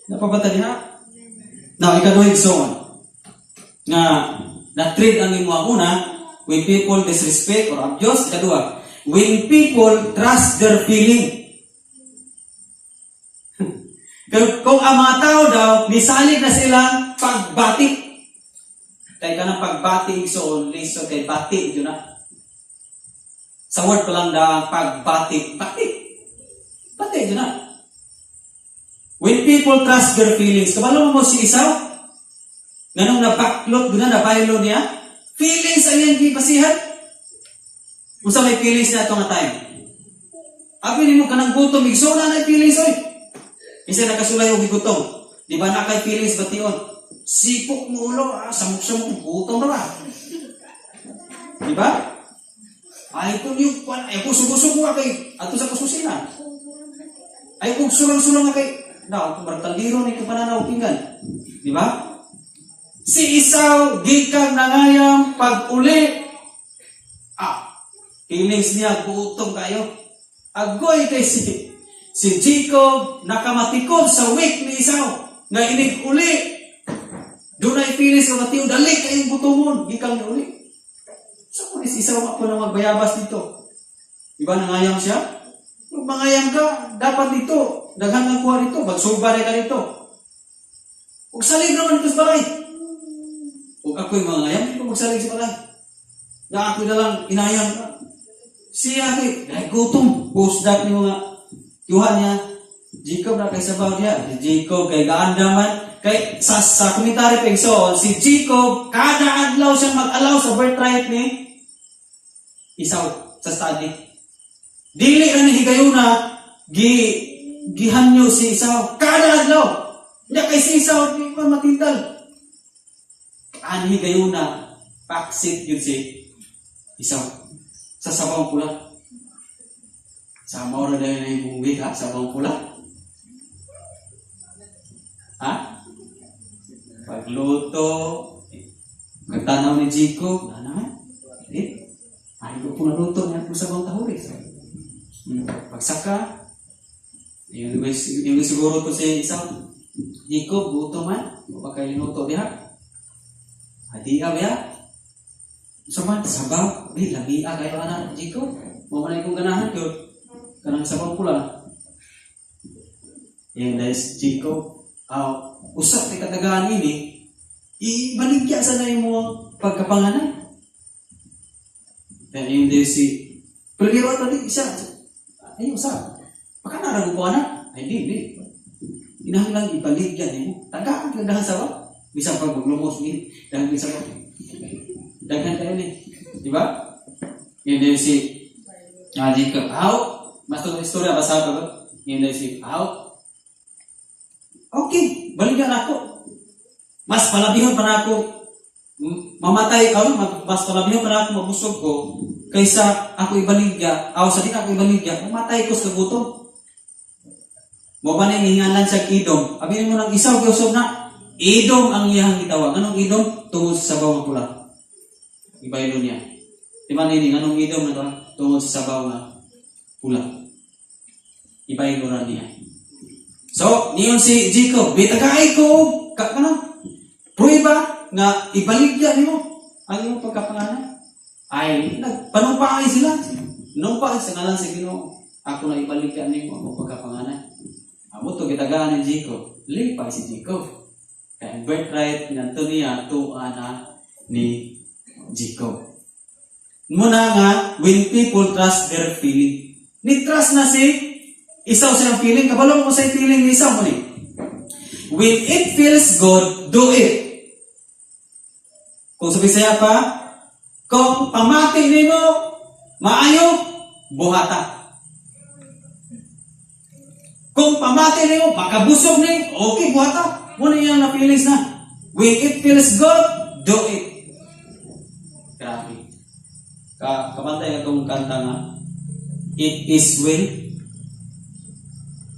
Napabata diha? Now, ikaduha, igsoon. Nga, na-treat ang imo una, when people disrespect or abuse. Ikaduha, when people trust their feeling. Pero kung ang mga tao daw, nisalig na silang pagbati. Kay kanang pagbati, igsoon, lisod kay bati, yun na. Sa word pa lang da, pagbati, bati. Bati, yun na. When people trust their feelings, kabalo mo si Esau? Nganong nabaklot, guna nabaylo niya? Feelings ang iyang gibasihan. Unsa may feelings na ato nga time? Abi nimo kanang gutom, igsoon na na feelings oy. Isa nakasulay og gigutom. Di ba na kay feelings bation? Sipok mo ulo, ah, samok-samok, gutom ra ba? Di ba? Ay kung yung kwan, ay kung sugo-sugo ka kay ato sa kususina. Ay kung sulang-sulang ka kay na, kung marag kaldero ni kung pananaw pinggan. Di ba? Si Esau gikan nangayam pag uli. Ah, feelings niya gutom kayo. Agoy kay si Jacob nakamatikod sa wik ni Esau nga inig uli. Dunay feelings nga matiyo dali kayong gutomon gikan ni uli. So kung si Esau po na magbayabas dito. Di ba nangayam siya? Kung mangayam ka, dapat dito. Daghan ang kuha dito. Magsuba na ka dito. Ug salig naman dito sa balay. Ug ako'y mangayam, hindi ko magsalig sa balay. Na ako'y nalang inayam. Siya kay, dahil gutom. Pusdak ni mga yuhan niya. Jacob na kay sabaw niya. Si Jacob kay gaandaman. Kay sa komentary pa igsoon, si Jacob kada adlaw siyang mag-alaw sa birthright ni Esau sa study. Dili ra ni higayuna gi gihanyo si Esau kada adlaw. Nya kay si Esau di pa matintal. Ani higayuna paksit yun si Esau sa sabang pula. Sa mao ra dahil na yung ha, sabang pula. Ha? Pagluto, pagtanaw ni Jacob, na naman. Eh, ay ko po naluto niya po sa bang tahuri. Pagsaka, yung siguro to si Esau, Jacob, guto man, o ba kayo linuto diha? Hadiya ba? Sa man, sabaw, di, lamia kayo ana, Jacob. Mo man kong ganahan yun. Kanang sabaw pula. Yan, dahil si Jacob, usap kay katagaan ini, ibaligya sa na yung pagkapanganak. Kaya yun din si, pero giro ito di, isa, ay, usa, baka narago ko na. Ay, di, di. Inahanglan ibaligya nimo. Tagaan ka dahan sa ba? Bisan pag maglumos ni, dahil bisan pa. Daghan kayo ni. Di ba? Yun din si, Jacob, how? Mas itong istorya, basa pa ba? Yun din si, how? Okay, baligyan ako. Mas palabihon pa na ako mamatay ka, mas palabihon pa na ako mabusog ko kaysa ako ibaligya, aw sa di ako ibaligya, mamatay ko sa gutom. Mo ba na hingalan siya Edom? Abi mo nang Isaw gyud na Edom ang iyang gitawag. Anong Edom? Tungod sa sabaw nga pula. Ibaylo niya. Di ba nini, anong Edom na to? Tungod sa sabaw nga pula. Ibaylo ra niya. So, niyon si Jacob, bitagay ko, ka ano? Prueba nga ibaligya nimo ang imong pagkapanganay. Ay, nagpanumpaay sila. Numpa sa ngalan sa Ginoo. Ako na ibaligya nimo ang imong pagkapanganay. Amo to gitagaan ni Jacob. Lipay si Jacob. Kaya ang birthright ngadto niya tuwa na ni Jacob. Muna nga, when people trust their feeling. Ni trust na si Esau sa iyang feeling. Kabalo mo sa feeling ni Esau mo ni. When it feels good, do it. Kung sa Bisaya pa, kung pamati nimo maayo, buhata. Kung pamati nimo makabusog ni, okay, buhata. Muna iyang na feelings na. When it feels good, do it. Grabe. Kabantay atong kanta nga, "It Is Well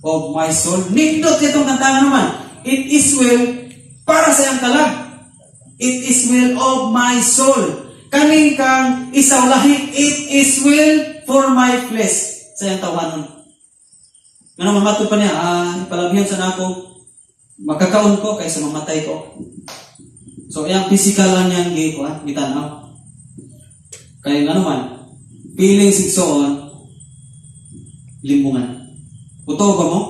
of My Soul." Nindot itong kanta nga naman. It is well para sa iyang kalag. It is well of my soul. Kaning kang Esau lahi, it is well for my flesh. Sa iyang tawanon. Nga mamatod pa niya, palabhion sa nako, makakaon ko kaysa mamatay ko. So, iyang physical lang niyang gikuan, gitanaw. Kaya nga naman, feelings igsoon, limbungan. Totoo ba mo?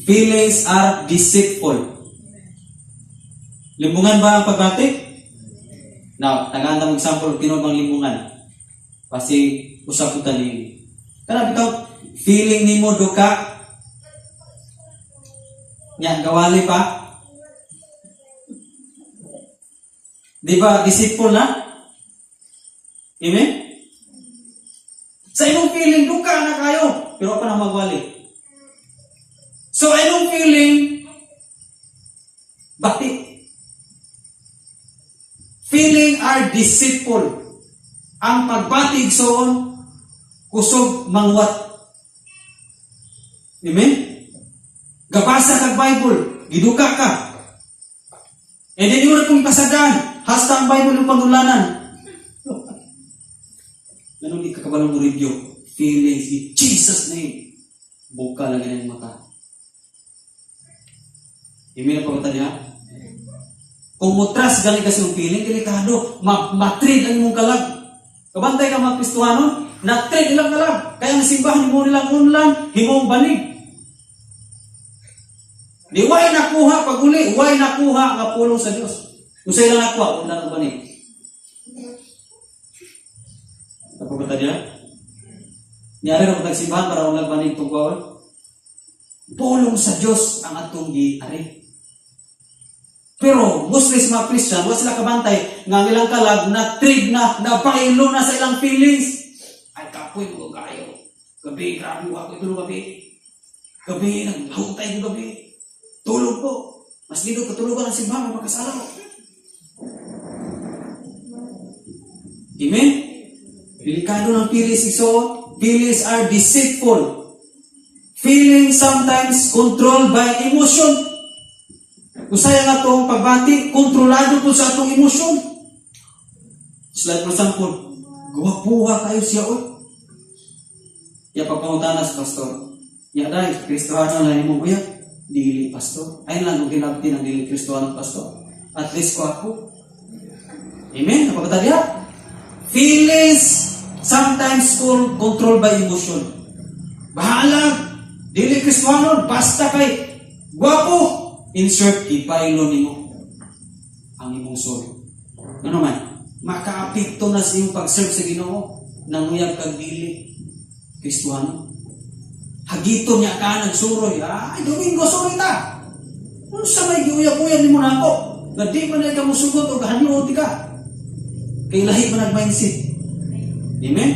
Feelings are deceitful. Limbungan ba ang pagbati? Now, tagaan ta mo example, tinuod bang limbungan? Kasi usap ko tani. Kana bitaw, feeling nimo duka, nya gawali pa. Di ba deceitful na? Amen? Sa imong feeling, duka na kayo. Pero pa na magwali. So, imong feeling, bati. Feeling are deceitful. Ang pagbati igsoon, kusog mangwat. Amen? Gabasa kag Bible, giduka ka. E di mo na kung pasagan, hasta ang Bible yung pangulanan. Ganun di ka kabalong mo review. Feelings in Jesus' name. Buka lagi ng mata. Amen na pa niya? Kung mo trust gali kasi yung feeling, delikado. Ma matreat ang imong kalag. Kabantay ka mga Kristuhanon, na-treat ilang kalag. Kaya ang simbahan mo nilang unlan, himong banig. Di way nakuha pag uli, way nakuha nga pulong sa Dios. Kung sa ilang nakuha, unlan ang banig. Tapos ba niya? Niyari na magsimbahan para unlan banig tugwaon. Pulong sa Dios ang atong giari. Pero mostly sa mga Christian, wala sila kabantay nga ang ilang kalag na trip na, na bailo na sa ilang feelings. Ay, kapoy mo kayo. Gabi, grabe, ako ito gabi. Gabi, naghutay ko gabi. Tulog ko. Mas dito katulugan ang simbahan, magkasala ko. Amen? Delikado ng feelings, igsoon. Feelings are deceitful. Feelings sometimes controlled by emotion. Usaya nga itong pagbati, kontrolado po sa atong emosyon. Just like for example, gwapuha kayo siya, oy. Ya pagpangutanas, pastor. Ya dahil, Kristohano na mo, uya, dili, pastor. Ayun lang kung kinabti ng dili Kristohano, pastor. At least ko ako. Amen? Napagkatadya? Feelings sometimes controlled by emotion. Bahala, dili Kristohano, basta kay gwapo. Insert, ipailo nimo ang imong soul. Ano man, makaapekto na sa imong pag-serve sa Ginoo nang uyab kag dili Kristohano. Hagito niya ka nagsuroy. Ay, Domingo, suroy ta. Unsa may giuyab-uyab nimo nako? Nga di man na ka musugot o gahanyo ka. Kay lahi man nag-mindset. Amen?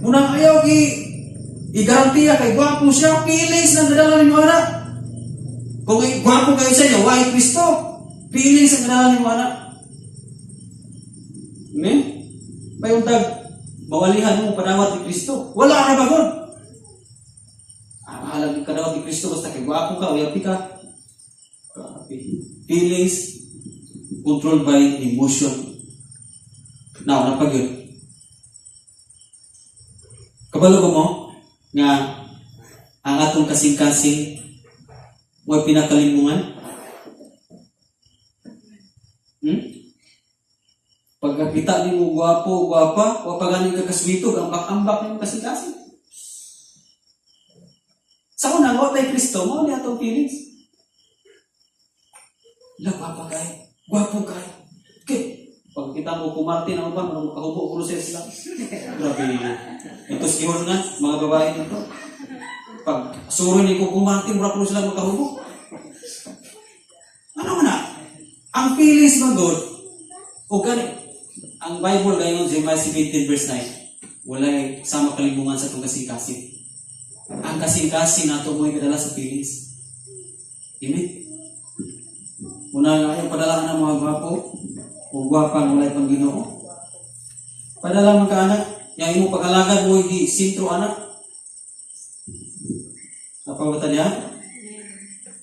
Munang ayaw gi igarantiya kay gwapo siya, feelings nang gadala nimo ana. Kung gwapo kayo sa inyo, why Kristo? Feelings ang ganahan nimo anak. Amen? Payuntag, mawalihan mo padawat ni Kristo. Wala ka na bagod. Ah, bahala ka kadawat ni Kristo basta kay gwapo ka, uyapi ka. Grabe. Feelings controlled by emotion. Now, napagyud. Kabalo ba mo nga ang atong kasing-kasing mo'y pinakalimungan? Hmm? Pagkakita ni mo gwapo, gwapa, wa pa gani ka kaswito, ambak-ambak nimo kasing-kasing. Sa una, wa tay Kristo, mao ni atong feelings. La, gwapa kay, gwapo kay. Okay. Pagkita mo kumarte na uban, mga makahubo ko sila. Grabe. Ito gihon nga, mga babae nito. Pag suro ni ko kumarte, mura ko sila makahubo. Ano man na? Ang feelings man God, o gani, ang Bible gayon, Jeremiah 17 verse 9, walay sama kalimbungan sa itong kasing-kasing. Ang kasing-kasing nato mo kadala sa feelings. Amen? Una nga ayaw padala ng mga gwapo o gwapa nga walay pang Ginoo. Padala man ka anak, yang imo pag-alagad mo gi sentro anak. Napabata niya?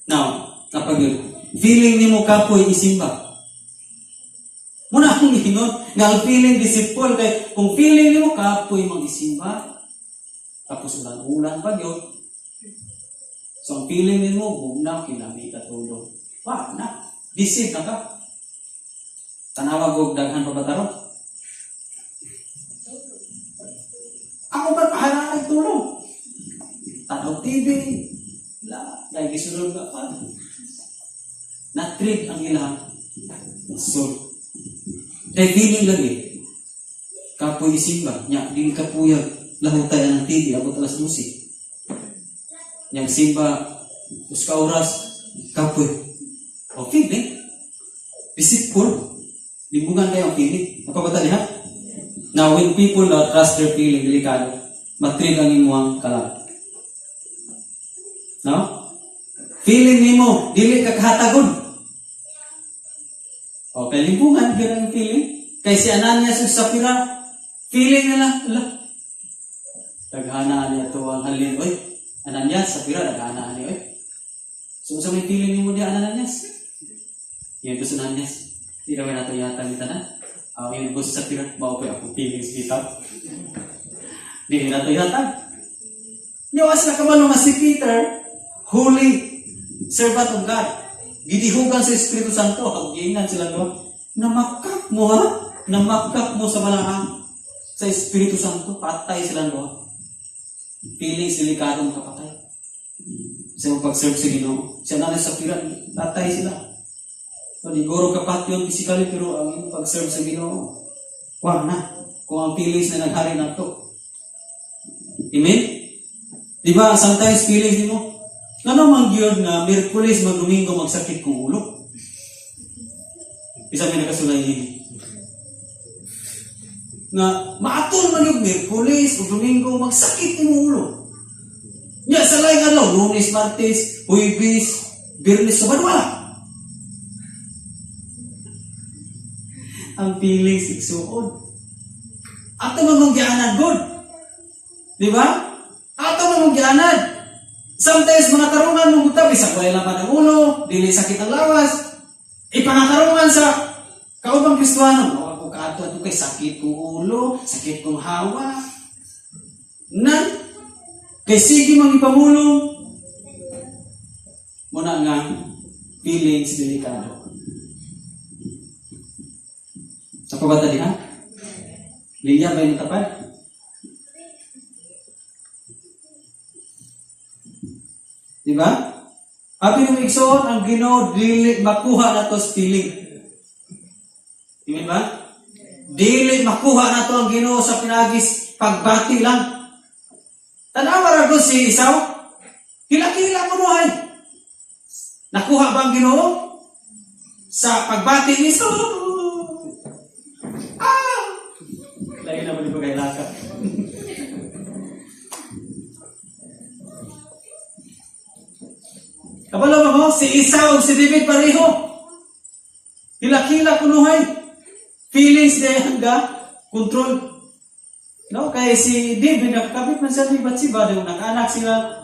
Now, napagyud. Feeling nimo kapoy isimba. Muna akong giingon nga ang feeling deceitful kay kung feeling nimo kapoy mang isimba, tapos ulan-ulan pa gyud. So ang feeling nimo gugna kilami katulog. Wa na. Deceive na ka. Tanawa og daghan pa ba taron? Ako ba pahala tulog? Tanaw TV. La, dahil gisunod ka pa. Na-trick ang ilang soul. Kay feeling lagi. Kapoy isimba, nya dili ka puyag lahutay ang TV abot alas 12. Nya simba us ka oras kapoy. O feeling. Deceitful. Limbungan kayo ang feeling. Napabata niya? Now, when people trust their feeling, delikado, matrig ang imuang kalam. No? Feeling nimo, dili ka kahatagon. O, kay limbungan, gyud ang feeling. Kay si Ananias ug Sapphira, feeling nila, ala. Daghana niya to ang halin, oy. Ananias, Sapphira, daghana ni oy. So, sa may feeling nimo diya, Ananias? Yan ko sa Ananias. Di naman nato yata ni tanan. Ang yung boss sa Sapphira, mao pa akong feelings dito. Di nato yata. Niwas na kabalo nga si Peter, holy servant of God. Gidihugan sa Espiritu Santo, haginan sila no. Namakak mo ha? Namakak mo sa balaan. Sa Espiritu Santo, patay sila no. Feelings delikado makapatay. Sa imong pag-serve sa Ginoo. Siya na sa pira, patay sila. So, siguro kapat yun physically, pero ang imong pag-serve sa Ginoo, wa na. Kung ang feelings na naghari nato. Amen? Di ba, sometimes feelings nimo, ngano man gyud nga Miyerkules mag Domingo magsakit kong ulo? Isa may nakasulay ini. Nga maatol man yung Miyerkules o Domingo magsakit imong ulo. Nya sa laing adlaw, Lunes, Martes, Huwebes, Biyernes, Sabado wala. Ang feelings igsuon. Ato man mong gianad god. Di ba? Ato man mong gianad. Sometimes mga tarungan mong gutab, bisag walay laman ang ulo, dili sakit ang lawas. Ipangatarungan sa kaubang Kristuano, mo ako kaadto ato kay sakit kong ulo, sakit kong hawa. Nan kay sige mang ipamulong. Muna nga feelings delikado. Napabata diha? Linya ba yung tapad? Diba? Abi ng igsoon, ang Ginoo dili makuha nato sa feeling. Amen ba? Dili makuha nato ang Ginoo sa pinagis pagbati lang. Tanawa ra gud si Esau. Kila-kila mo hay. Nakuha ba ang Ginoo sa pagbati ni Esau? Ah! Lagi naman ito kay Laka. Kabalo ba mo? Si Esau si David pareho. Hilak-hilak kunuhay. Feelings na yan ga control. No, kay si David nakakabit man siya ni Bathsheba, daw nakaanak sila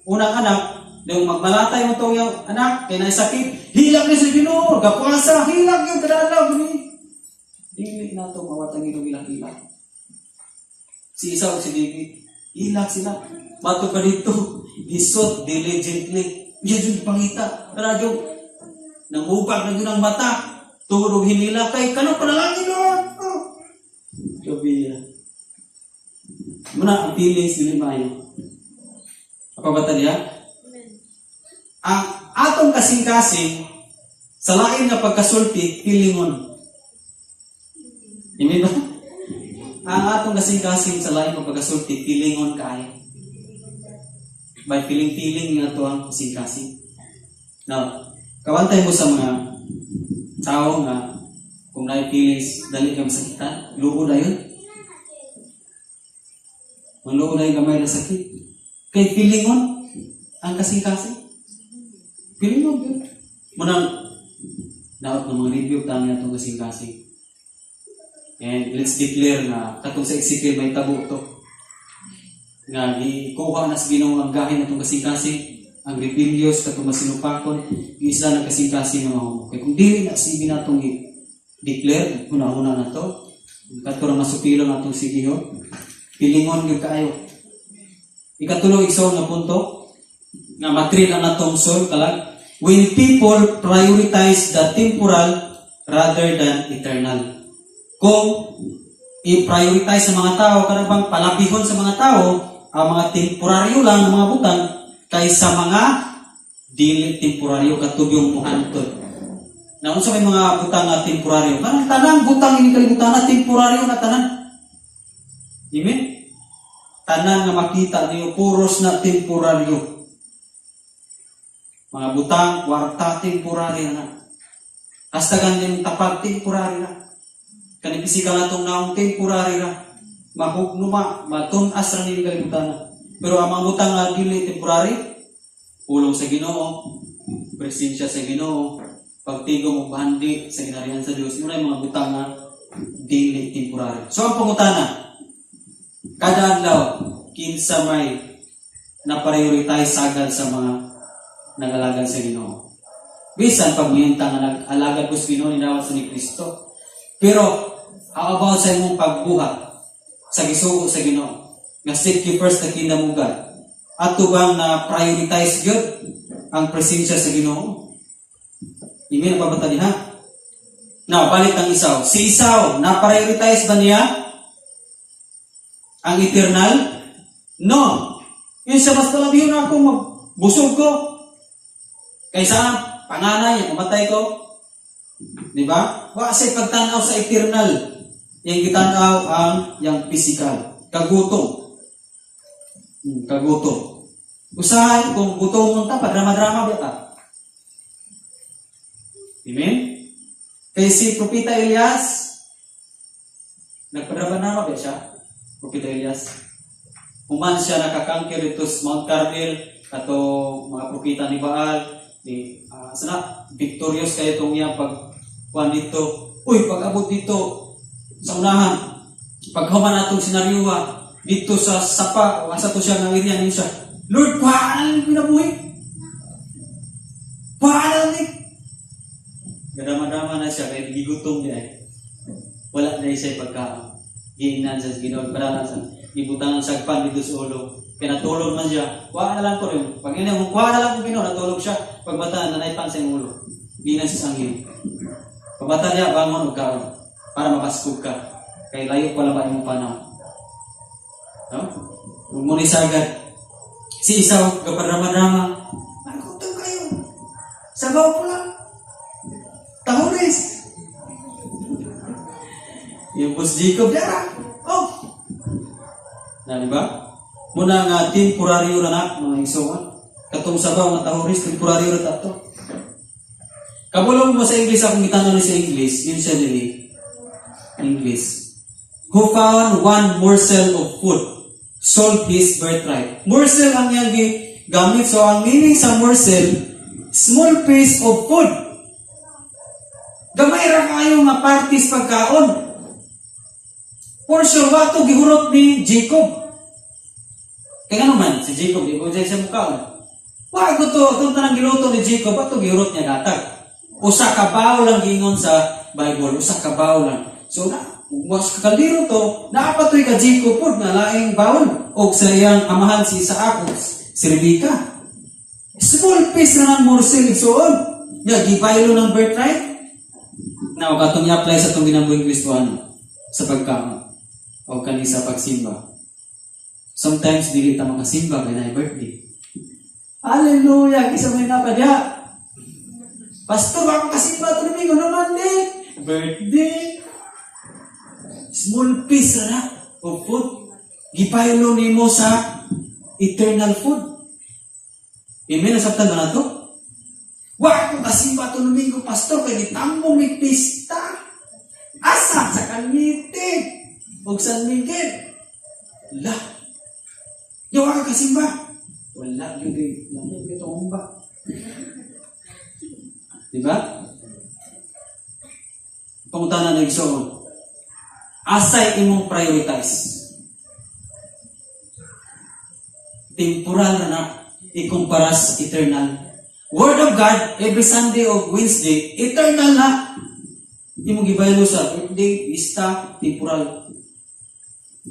unang anak, daw magmalatay mo tong iyang anak kay naisakit. Hilak ni sa Ginoo, gapuasa, hilak yung kada adlaw gani. Dili na to mawat ang Ginoo hilak-hilak. Si Esau, si David, hilak sila. Mato pa dito, he sought diligently. Iya jud pangita. Radyo, nangubag na yun ang mata. Tungod og hinila kay kano panalangin, Lord. Oh. Gabi na. Muna ang feelings dili maayo. Apa ba ta diha? Ang atong kasing-kasing sa lain nga pagkasulti, feelingon. Hindi ba? Ang atong kasing-kasing sa lain nga pagkasulti, feelingon kaayo. By feeling-feeling nga to ang kasing-kasing. Now, kawantay mo sa mga tao nga kung naay feelings, dali ka masakitan, luo na yun. Maluo na yung gamay na sakit. Kay feelingon, ang kasing-kasing. Feelingon yun. Munang, daot ng mga review tayo atong kasing-kasing. And let's declare na katong sa Ezekiel may tabo to. Nga gikuha na sa Ginoo ang gahin atong kasing-kasing, ang rebellious katong masinupakon, isa na kasing-kasing nga mahumo. Kay kung dili na sige natong i-declare, huna-huna na to, kato ra masupilo natong sigiho, pilingon gyud kaayo. Ikatulo, igsoon, nga punto, nga matril ang atong soul kalag, when people prioritize the temporal rather than eternal. Kung i-prioritize sa mga tao, kanang palabihon sa mga tao, ang mga temporaryo lang ng mga butang, kaysa mga dili temporaryo, katong muhantod. Na unsa may mga butang nga temporaryo? Kanang tanang butang ini kalibutan na temporaryo na tanan. Amen? Tanan nga makita niyo puros na temporaryo. Mga butang, kwarta, temporary na. Hasta ganing tapag, temporary na. Kani pisikal natong naong, temporary na. Mahugnuma, matun-as ra ni kalibutan na. Pero ang mga butang nga dili temporary, pulong sa Ginoo, presensya sa Ginoo, pagtigom og bahandi sa ginarian sa Dios, muna yung mga butang nga dili temporary. So ang pangutana, kada adlaw kinsa may na prioritize sagad sa mga nagalagad sa Ginoo? Bisan pag nga nag-alagad ko sa Ginoo, ninawat sa ni Kristo. Pero how about sa imong pagbuhat sa gisugo sa Ginoo? Nga seek you first the kingdom of God. Ato bang na prioritize gyud ang presensya sa Ginoo? Amen pa ba ta diha? Now, balik ang Esau. Si Esau, na-prioritize ba niya ang eternal? No. Yun siya, mas palabiyon na ako, magbusog ko. Kaysa panganay, mamatay ko. Di ba? Wa siya pagtanaw sa eternal. Yang gitanaw ang yang physical. Kagutom. Kagutom. Usahay, kung gutomon ta, padrama-drama ba ta? Amen? Kay si Propeta Elias, nagpadrama-drama ba siya? Propeta Elias. Human siya naka-conquer dito sa Mount Carmel, kato mga propeta ni Baal, ni sana victorious kayo itong iyang pag kuan dito. Uy, pag abot dito sa unahan, pag human atong senaryoha dito sa sapa o asa to siya nga area niya siya. "Lord, kuhaan na kinabuhi. Kuhaan na ni." Gadrama-drama na siya kay gigutom niya eh. Wala na siya pagkaon. Giingnan sa Ginoo para sa ibutangan sagpan dito sa ulo. Kaya natulog man siya. Kuha na lang ko rin. Pag ina, kuha na lang ko Ginoo, natulog siya. Pag mata, nanaypan sa iyong ulo. Giingnan siya sa anghel. Pag mata niya, bangon og kaon para mabaskog ka. Kay layo pa ba imong panaw. No? Huwag mo ni sagad. Si Esau, gapadrama-drama. "Nagutom kayo. Sabaw po lang. Tahuris." Yung boss Jacob, dara. Oh! Na, di ba? Muna nga temporaryo na na, mga igsoon. Katong sabaw nga tahuris, temporaryo na to. Kabulong mo sa English, akong gitanong ni sa English, yun siya dili. English. Who found one morsel of food, sold his birthright. Morsel ang iyang gamit. So, ang meaning sa morsel, small piece of food. Gamay ra kaayo nga parties pagkaon. For sure, wa to gihurot ni Jacob. Kaya nga naman, si Jacob, di ba siya mukaon? Wa ko to, itong tanang giluto ni Jacob, ato gihurot niya gatag. Usa ka bowl lang giingon sa Bible, usa ka bowl lang. So, na, was kaldero to, naa pa to'y ka Jacob pod nga laing bowl. Og sa iyang amahan si Isaac ug si Rebecca. Small piece na ng morsel, igsuon. Nga, gibaylo ng birthright. Now, katong i-apply sa itong ginabuhing Kristohano sa pagkaon o kani sa pagsimba. Sometimes, dili ta makasimba kay naay birthday. Hallelujah! Kisa may napadya. Pastor, ako kasimba ito Domingo naman di. Birthday. Small piece na of food. Gibaylo nimo sa eternal food. Amen? Nasabtan ba na to? Wa ako kasimba ito Domingo, Pastor, kay gitambong may pista. Asa? Sa Calmite. O San Miguel. La. Di wa ka kasimba. Wala gyud eh. Lamig ito humba. Diba? Pangutana na, igsoon. Asay imong prioritize? Temporal na na ikumpara sa eternal. Word of God, every Sunday o Wednesday, eternal na. Imong gibaylo sa birthday, pista, temporal.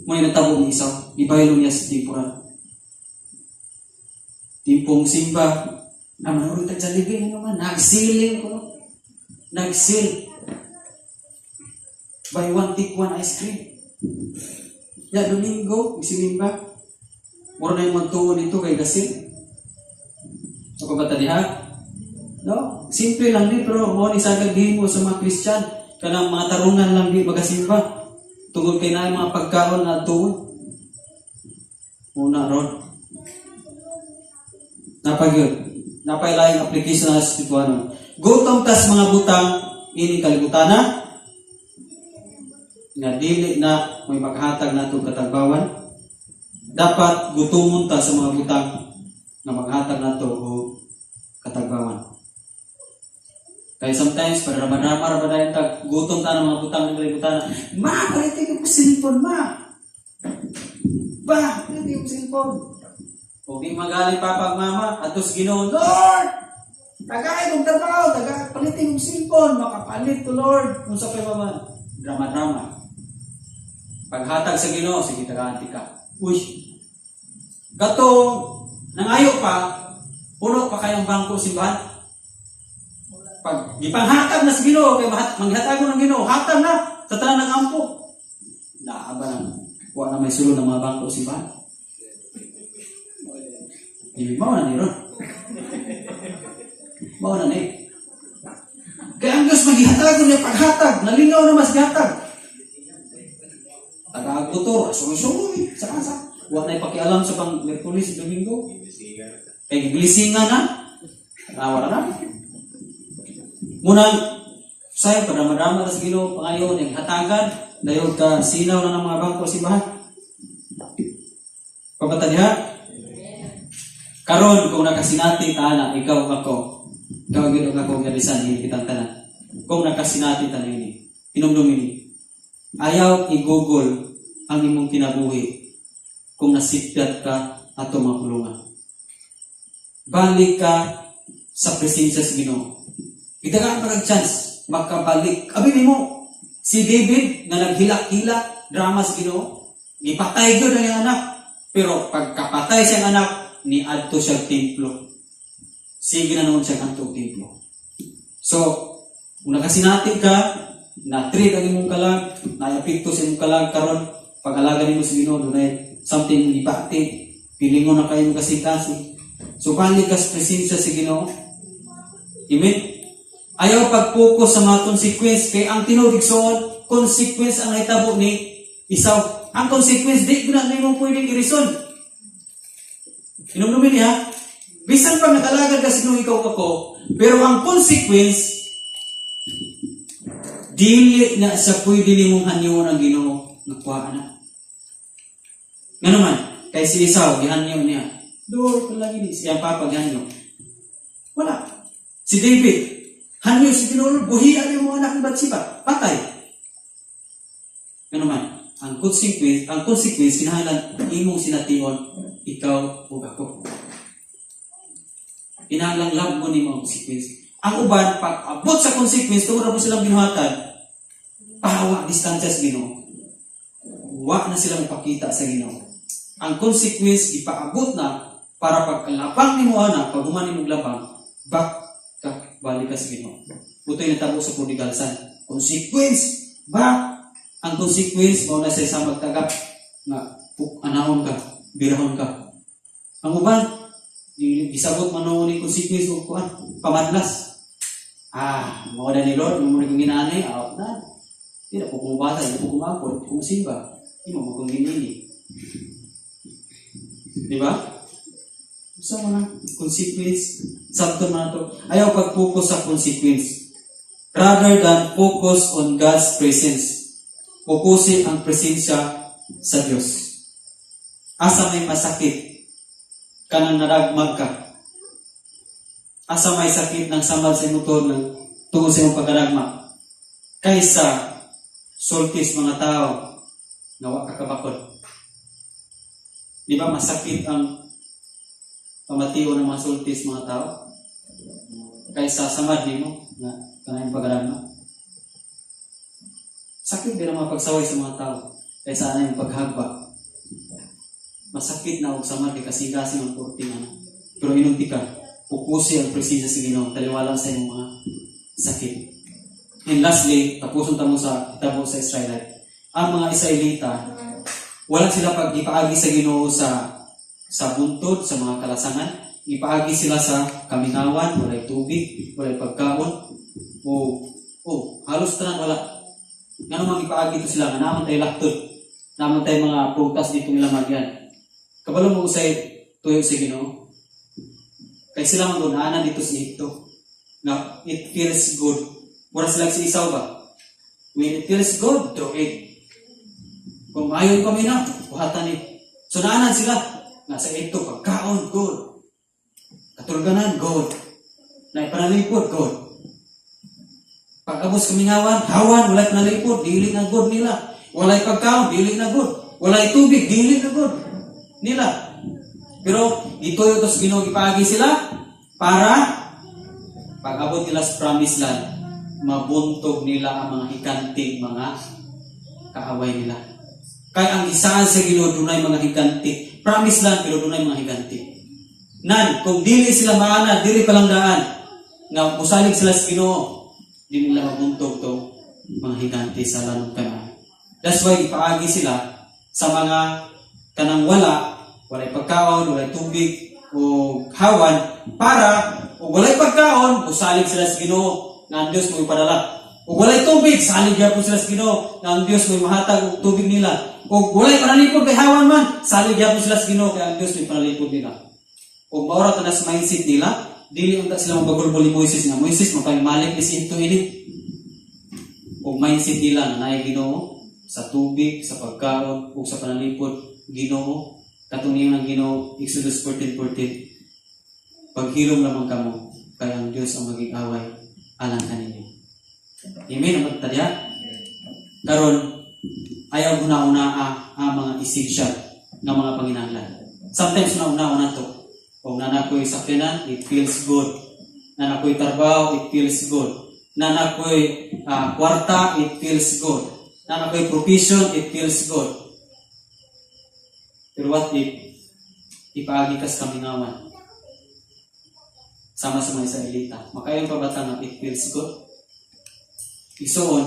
May natabo ni Esau, gibaylo niya sa temporal. Timpong simba, ah, manurog ta Jollibee ano man, nagsiling ko. Nag-sale. Buy one, take one ice cream. Ya, Domingo, isinimba. Mura na yung magtuon nito kay gasil. So, ba diha? No? Simple lang di, pero mo ni sa gihimo sa mga Christian. Kanang mga tarungan lang di magasimba. Tungod kay na mga pagkaon na tuon. Muna ron. Napagyod. Napailayang application na sa Espirituano. Gutom tas mga butang ini kalibutana nga dili na may maghatag nato katagbawan. Dapat gutomon ta sa mga butang nga maghatag nato og katagbawan. Kaya sometimes, para drama-drama ra ba dayon tag gutom ta ng mga butang ng kalibutan. Ma, palitin ko cellphone, ma. Ba, palitin ko cellphone. O di magaling papa ug mama, atos Ginoo, "Lord, tagay kong trabaho, tagay palitin kong cellphone, makapalit ko, Lord." Kung sa pa man, drama-drama. Paghatag sa Ginoo, sige, tagaan ka. Uy, katong nangayo pa, puno pa kayong bangko simbahan. Pag gipanghatag na sa Ginoo, kay manghatagon ng Ginoo, hatag na sa tanan ng ampo. Naaba nang wa na may sulod ng mga bangko simbahan. Di mao na ni ron. Mao na ni. Kaya ang Diyos maghihatagon niya paghatag, nalingaw na mas gihatag. Taga-motor, suloy-suloy, sa kasa. Wa na ipakialam sa pang Merkulis, Domingo. Kay giblisingan na. Nawa na. Munang, sayang padrama-drama sa Ginoo pangayo ning hatagan dayon ka sinaw na ng mga bangko simbahan. Pabata diha? Karon kung nakasinati ta na ikaw ako, ikaw gyud ug ako nga bisan ini kitang tanan. Kung nakasinati ta ini, hinumdum ini. Ayaw i-google ang imong kinabuhi kung nasipyat ka ato mga pulungan. Balik ka sa presensya sa Ginoo. Gidagaan pa kag chance makabalik. Abi nimo si David nga naghilak-hilak drama sa Ginoo, gipatay gyud ang iyang anak. Pero pagkapatay siyang anak, niadto siya templo. Sige na noon siya kanto templo. So, kung nakasinati ka, na-treat ang imong kalag, naapekto sa imong kalag karon, pag-alaga nimo sa Ginoo, dunay something gibati, pilingon na kayo kasing-kasing. So, balik ka sa presensya sa Ginoo. Amen? Ayaw pag-focus sa mga consequence kay ang tinuod, igsoon, consequence ang nahitabo ni Esau. Ang consequence di na nimo pwedeng i-reason. Hinumdumin niya, bisan pa nakalagad ka sa Ginoo ikaw ako, pero ang consequence dili na sa pwede nimong hanyon ang Ginoo nakuha na. Nga naman, kay si Esau, gihanyo niya. Do, palagi ni siyang papa gihanyo. Wala. Si David, Hanyo si Ginoo, buhian yung mga anak ni Batseba. Patay. Ano man, ang consequence kinahanglan imong sination, ikaw ug ako. Kinahanglan love mo nimo ang consequence. Ang uban, pag abot sa consequence, tungod na po silang binuhatan, pahawa, distansya sa Ginoo. Wa na sila mapakita sa Ginoo. Ang consequence ipaabot na para pagkalabang nimo ana, pag human nimo labang, back ka, balik ka sa Ginoo. Butoy natabo sa prodigal son. Consequence, back. Ang consequence mao na sa isang magtaga nga anahon ka, birahon ka. Ang uban, gisabot man noon ni consequence og kuan, pamadlas. Ah, mao na ni Lord, mo ni kong ginani, out na. Di na po kumubasa, di po kumampo, di po kumusimba. Di mo mo kong ginini. Di ba? Usa mo na, consequence. Sabton man na to. Ayaw pag-focus sa consequence. Rather than focus on God's presence. Fokusi ang presensya sa Diyos. Asa may masakit, kanang naragmag ka. Asa may sakit ng samal sa motor ng tungod sa imong pagkaragma. Kaysa sultis mga tao nga wa ka kabakod. Di ba masakit ang pamatiw ng mga sultis mga tao? Kaysa samad nimo nga kanang pagkaragma. Sakit din ang mga pagsaway sa mga tao kaysa ana yung paghagba. Masakit na og samad kay kasing-kasing ang korte nga. Pero inunti ka, pukusi ang presensya sa Ginoo, taliwala sa imong mga sakit. And lastly, tapuson ta mo sa hitabo sa Israelite. Ang mga Israelita, wala sila pag ipaagi sa Ginoo sa buntod, sa mga kalasangan. Ipaagi sila sa kamingawan, walay tubig, walay pagkaon, o halos tanan wala. Ngano man ipaagi to sila nga naman tayo laktod. Naman tayo mga prutas dito nila magyan. Kabalo mo usay tuyo sa Ginoo. Kay sila man gud dito sa Ehipto. Nga it feels good. Mura sila si Esau ba? When it feels good, do it. Kung maayon kami na, buhatan ni. So naanan sila nga sa Ehipto pagkaon good. Katulganan good. Na ipanalipod good. Pag abot kamingawan, hawan, walay panalipod, dili na good nila. Walay pagkaon, dili na good. Walay tubig, dili na good nila. Pero gituyo to sa Ginoo, gipaagi sila para pag abot nila sa promised land, mabuntog nila ang mga higanting mga kaaway nila. Kay ang gisaad sa Ginoo, dunay mga higante. Promised land, pero dunay mga higante. Nan, kung dili sila maana, dili palang daan nga musalig sila sa Ginoo, di nila mabuntog to mga higante sa lanong Kanaan. That's why ipaagi sila sa mga kanang wala, walay pagkaon, walay tubig, o hawan, para o walay pagkaon, musalig sila sa Ginoo nga ang Dios mo ipadala. O walay tubig, salig gyapon sila sa Ginoo nga ang Dios mo mahatag og tubig nila. O walay panalipod kay hawan man, salig gyapon sila sa Ginoo kay ang Dios mo panalipod nila. O maura tanas mindset nila, dili unta sila mabagulbol ni Moises nga Moises mapahimalik ni si ito ini. O mindset nila na naay Ginoo sa tubig, sa pagkaon, ug sa panalipod, Ginoo, katong ng Ginoo, Exodus 14:14, "Paghilom lamang kamo, kay ang Dios ang magig-away alang kaninyo." Amen, ang magtadya. Karon, ayaw huna-una ang mga essential nga mga panginahanglan. Sometimes una-una to. Kung naa ko'y sakyanan, it feels good. Naa ko'y trabaho, it feels good. Naa ko'y kwarta, it feels good. Naa ko'y profession, it feels good. Pero what if ipaagi ka sa kamingawan? Sama sa mga Israelita. Makayon pa ba ta nga it feels good? Igsuon,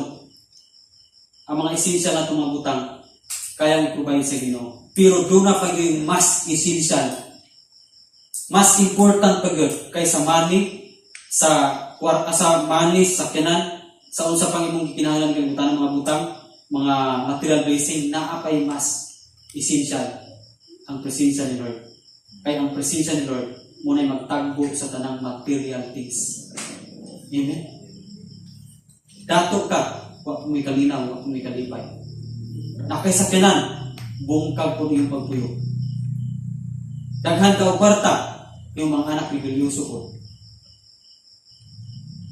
ang mga essential na itong mga butang, kayang i-provide sa Ginoo. Pero duna pa yung mas essential, mas important pa gyud kaysa money, sa kwarta, sa money, sa sakyanan, sa unsa pang imong gikinahanglan kay butang, mga butang, mga material blessing, naa pay mas essential, ang presensya ni Lord. Kay ang presensya ni Lord muna'y magtagbo sa tanang material things. Amen. Dato ka, wa mo'y kalinaw, wa mo'y kalipay. Naa kay sakyanan, bungkag po yung pagpuyo. Daghan ka og kwarta, yung mga anak rebelyoso ko.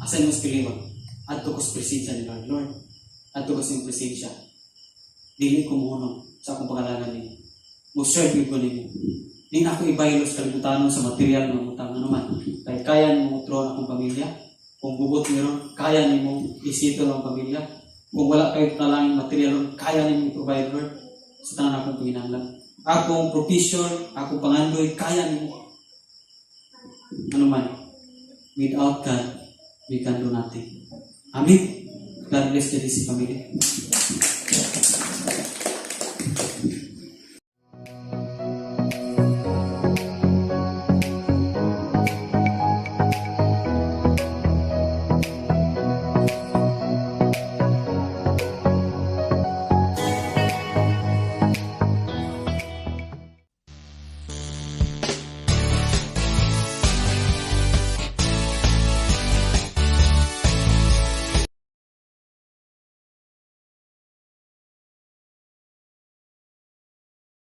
Asa mo spiliwan? Adto ko sa presensya ni Lord. Lord, adto ko sa iyong presensya. Dili ko mohunong sa akong pangalagan ninyo. Mo-serve ko ninyo. Di na ako ibaylo sa kalibutanon sa material ng utang ano man. Kay kaya nimo utro akong pamilya. Kung bubot meron, kaya nimo isito ang pamilya. Kung wala kayo kalangin material, kaya nimo i-provide, Lord, sa tanan akong panginahanglan. Akong provision, akong pangandoy, kaya nimo. Ano man, without God, we can do nothing. Amen. God bless the DC family.